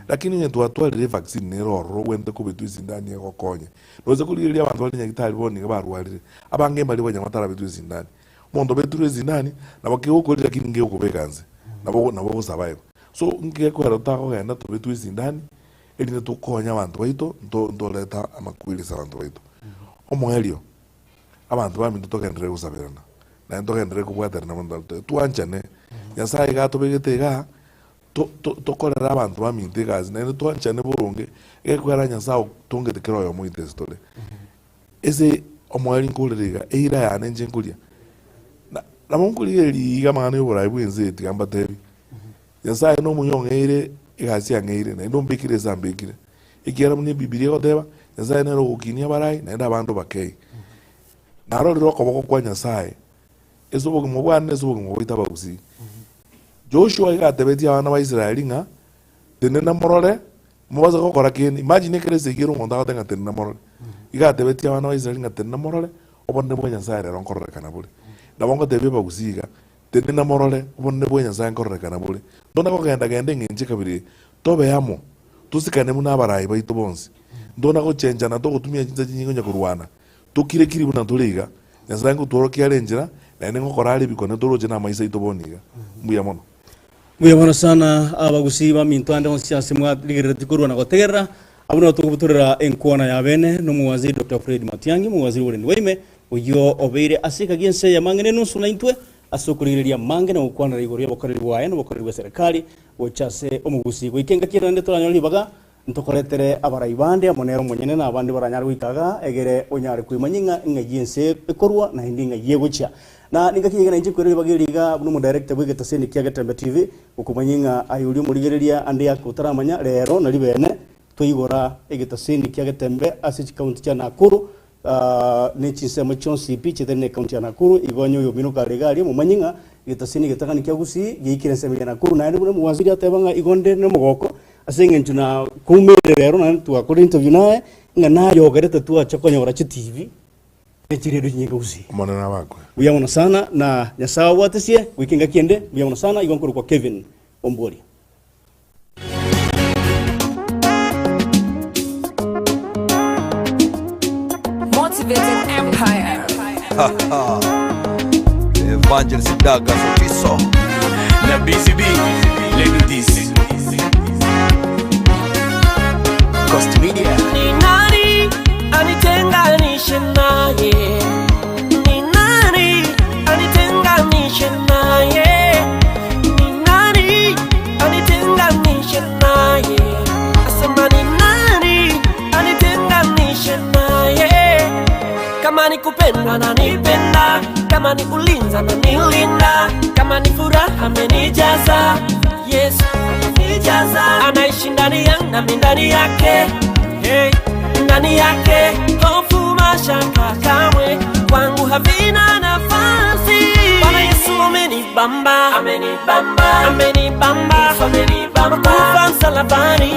Lakini onye twatwarire evaccine nere ororo ogwenerete kobetwa esindani egokonye. Noise korigereria abanto bare nyagitari bono nigo barwarire, abange mbaria konya batarabetwe esindani. Omonto obetirwe esindani, nabo kegokoria lakini nkegokobeka nse, nabo nabo ogosurvive. So, ngekwera totakogenda tobetwe esindani, erinde tokonye abanto baito, nto ntoreta amakweri ase abanto baito. Omoerio, abanto baminto togenderere gosaberana, naende togenderere kobwaterana buna twanchane. Nyasaye iga atobegete igaa, to- to- tokorere abanto baminto egasi naende twanchane boronge, egekwera Nyasaye otongete kera oyomo oito ase tore. Ase omoerio nkorera iga, eira yane inche nkoria, na nabo nkorigereria iga amang'ana ya oboraai bwa ense eye tiga mbatebi, Nyasaye nomuya ong'eire egasi ang'eire, naende ombekire ase ambekire. Ekiagera buna Ebibilia egoteba, Nyasaye nere ogokinia abarai, naende abanto bakei. Narorire okoboko kwa Nyasaye ase obogima bwane na ase obogima bwaito abagusii. Joshua iga atebetie abana ba Israeli ng'a, tenena morore, mobase gokora kende. Imagine ekero esegi ere omonto agoteba ng'a tenena morore. Iga atebetie abana ba Israeli ng'a tenena morore, obonene bwa Nyasaye rero nkororekana bore. Nabo ngotebia abagusii iga, Tenena morore, obonene bwa Nyasae nkororekana bore. Ntona kogenda-genda eng'encho ekabira eye, tobe amo, tosikane buna abarai baito bonsi. Ntona gochenchana togotumia chinsa chinyinge onye korwana, tokire-kiri buna tore iga. Nyasae ngotworokia are enchera, naende ngokora are ebikone toroche namaiso aito bono iga. Mbuya mono. Mbuya mono sana abagusii baminto ande onsi ase mwarigereretie korwa na gotegerera. Abwo nabo togobutorera enkwana ya bene nomowaziri Doctor Fred Matiang'i, omowaziri bw'oborendi bwa ime, oyio obeire ase ekagi ense ya mang'ana enusu naintwe ase okorigereria amange na gokwanera igoro y'obokoreri bwaye na obokoreri bwa serikali gocha ase omogusii. Goika engaki ere naende toranyore ribaga ntokoretere abarai bande amo nere omonyene na abande baranyare goika igaa egere onyare koimanya ng'a ing'ai ense ekorwa naende ing'ai egochia. Na ningaki niga nainche nkoira ribaga eri iga buna omodirector bw'egetaseni kia Getembe TV gokomanya ng'a aye oria omorigereria ande ake otaramanya rero nari bene twaigora egetaseni kia Getembe ase chikaunti chia Nakuru ne chinsemo chionsi pi chietari ne ekaunti ya Nakuru igo onye oyomino kare iga aria momanye ng'a egetaseni egetang'ani kia Gusii giaikire ensemo ya Nakuru naende buna omowaziri ateba ng'a igo nde nomogoko ase eng'encho na koumerire rero naende twakora interview naye ng'a nayogerete twacha konyora chitibi ne chiredio chinyinge Gusii. Omonene abakwe. Mbuya mono sana na Nyasae abwatesie goika engaki ende mbuya mono sana igo nkorokwa Kevin Omboria. Motivated Empire. Evangelist Douglas Otiso Na BCB, Lady DC. Cost Media. Ni nani anitenganishe naye? Ni nani anitenganishe naye? Ni nani anitenganishe naye? Asema ni nani anitenganishe naye? Kama ni kupendwa ananipenda, kama ni kulinza ananilinda, kama ni furaha amenijaza. Yesu amenijaza, anaishi ndani yangu nami ndani yake. Hey, ndani yake hofu mashaka kamwe kwangu havina nafasi. Bwana Yesu amenibamba, amenibamba, amenibamba, Yesu amenibamba, kufa msalabani.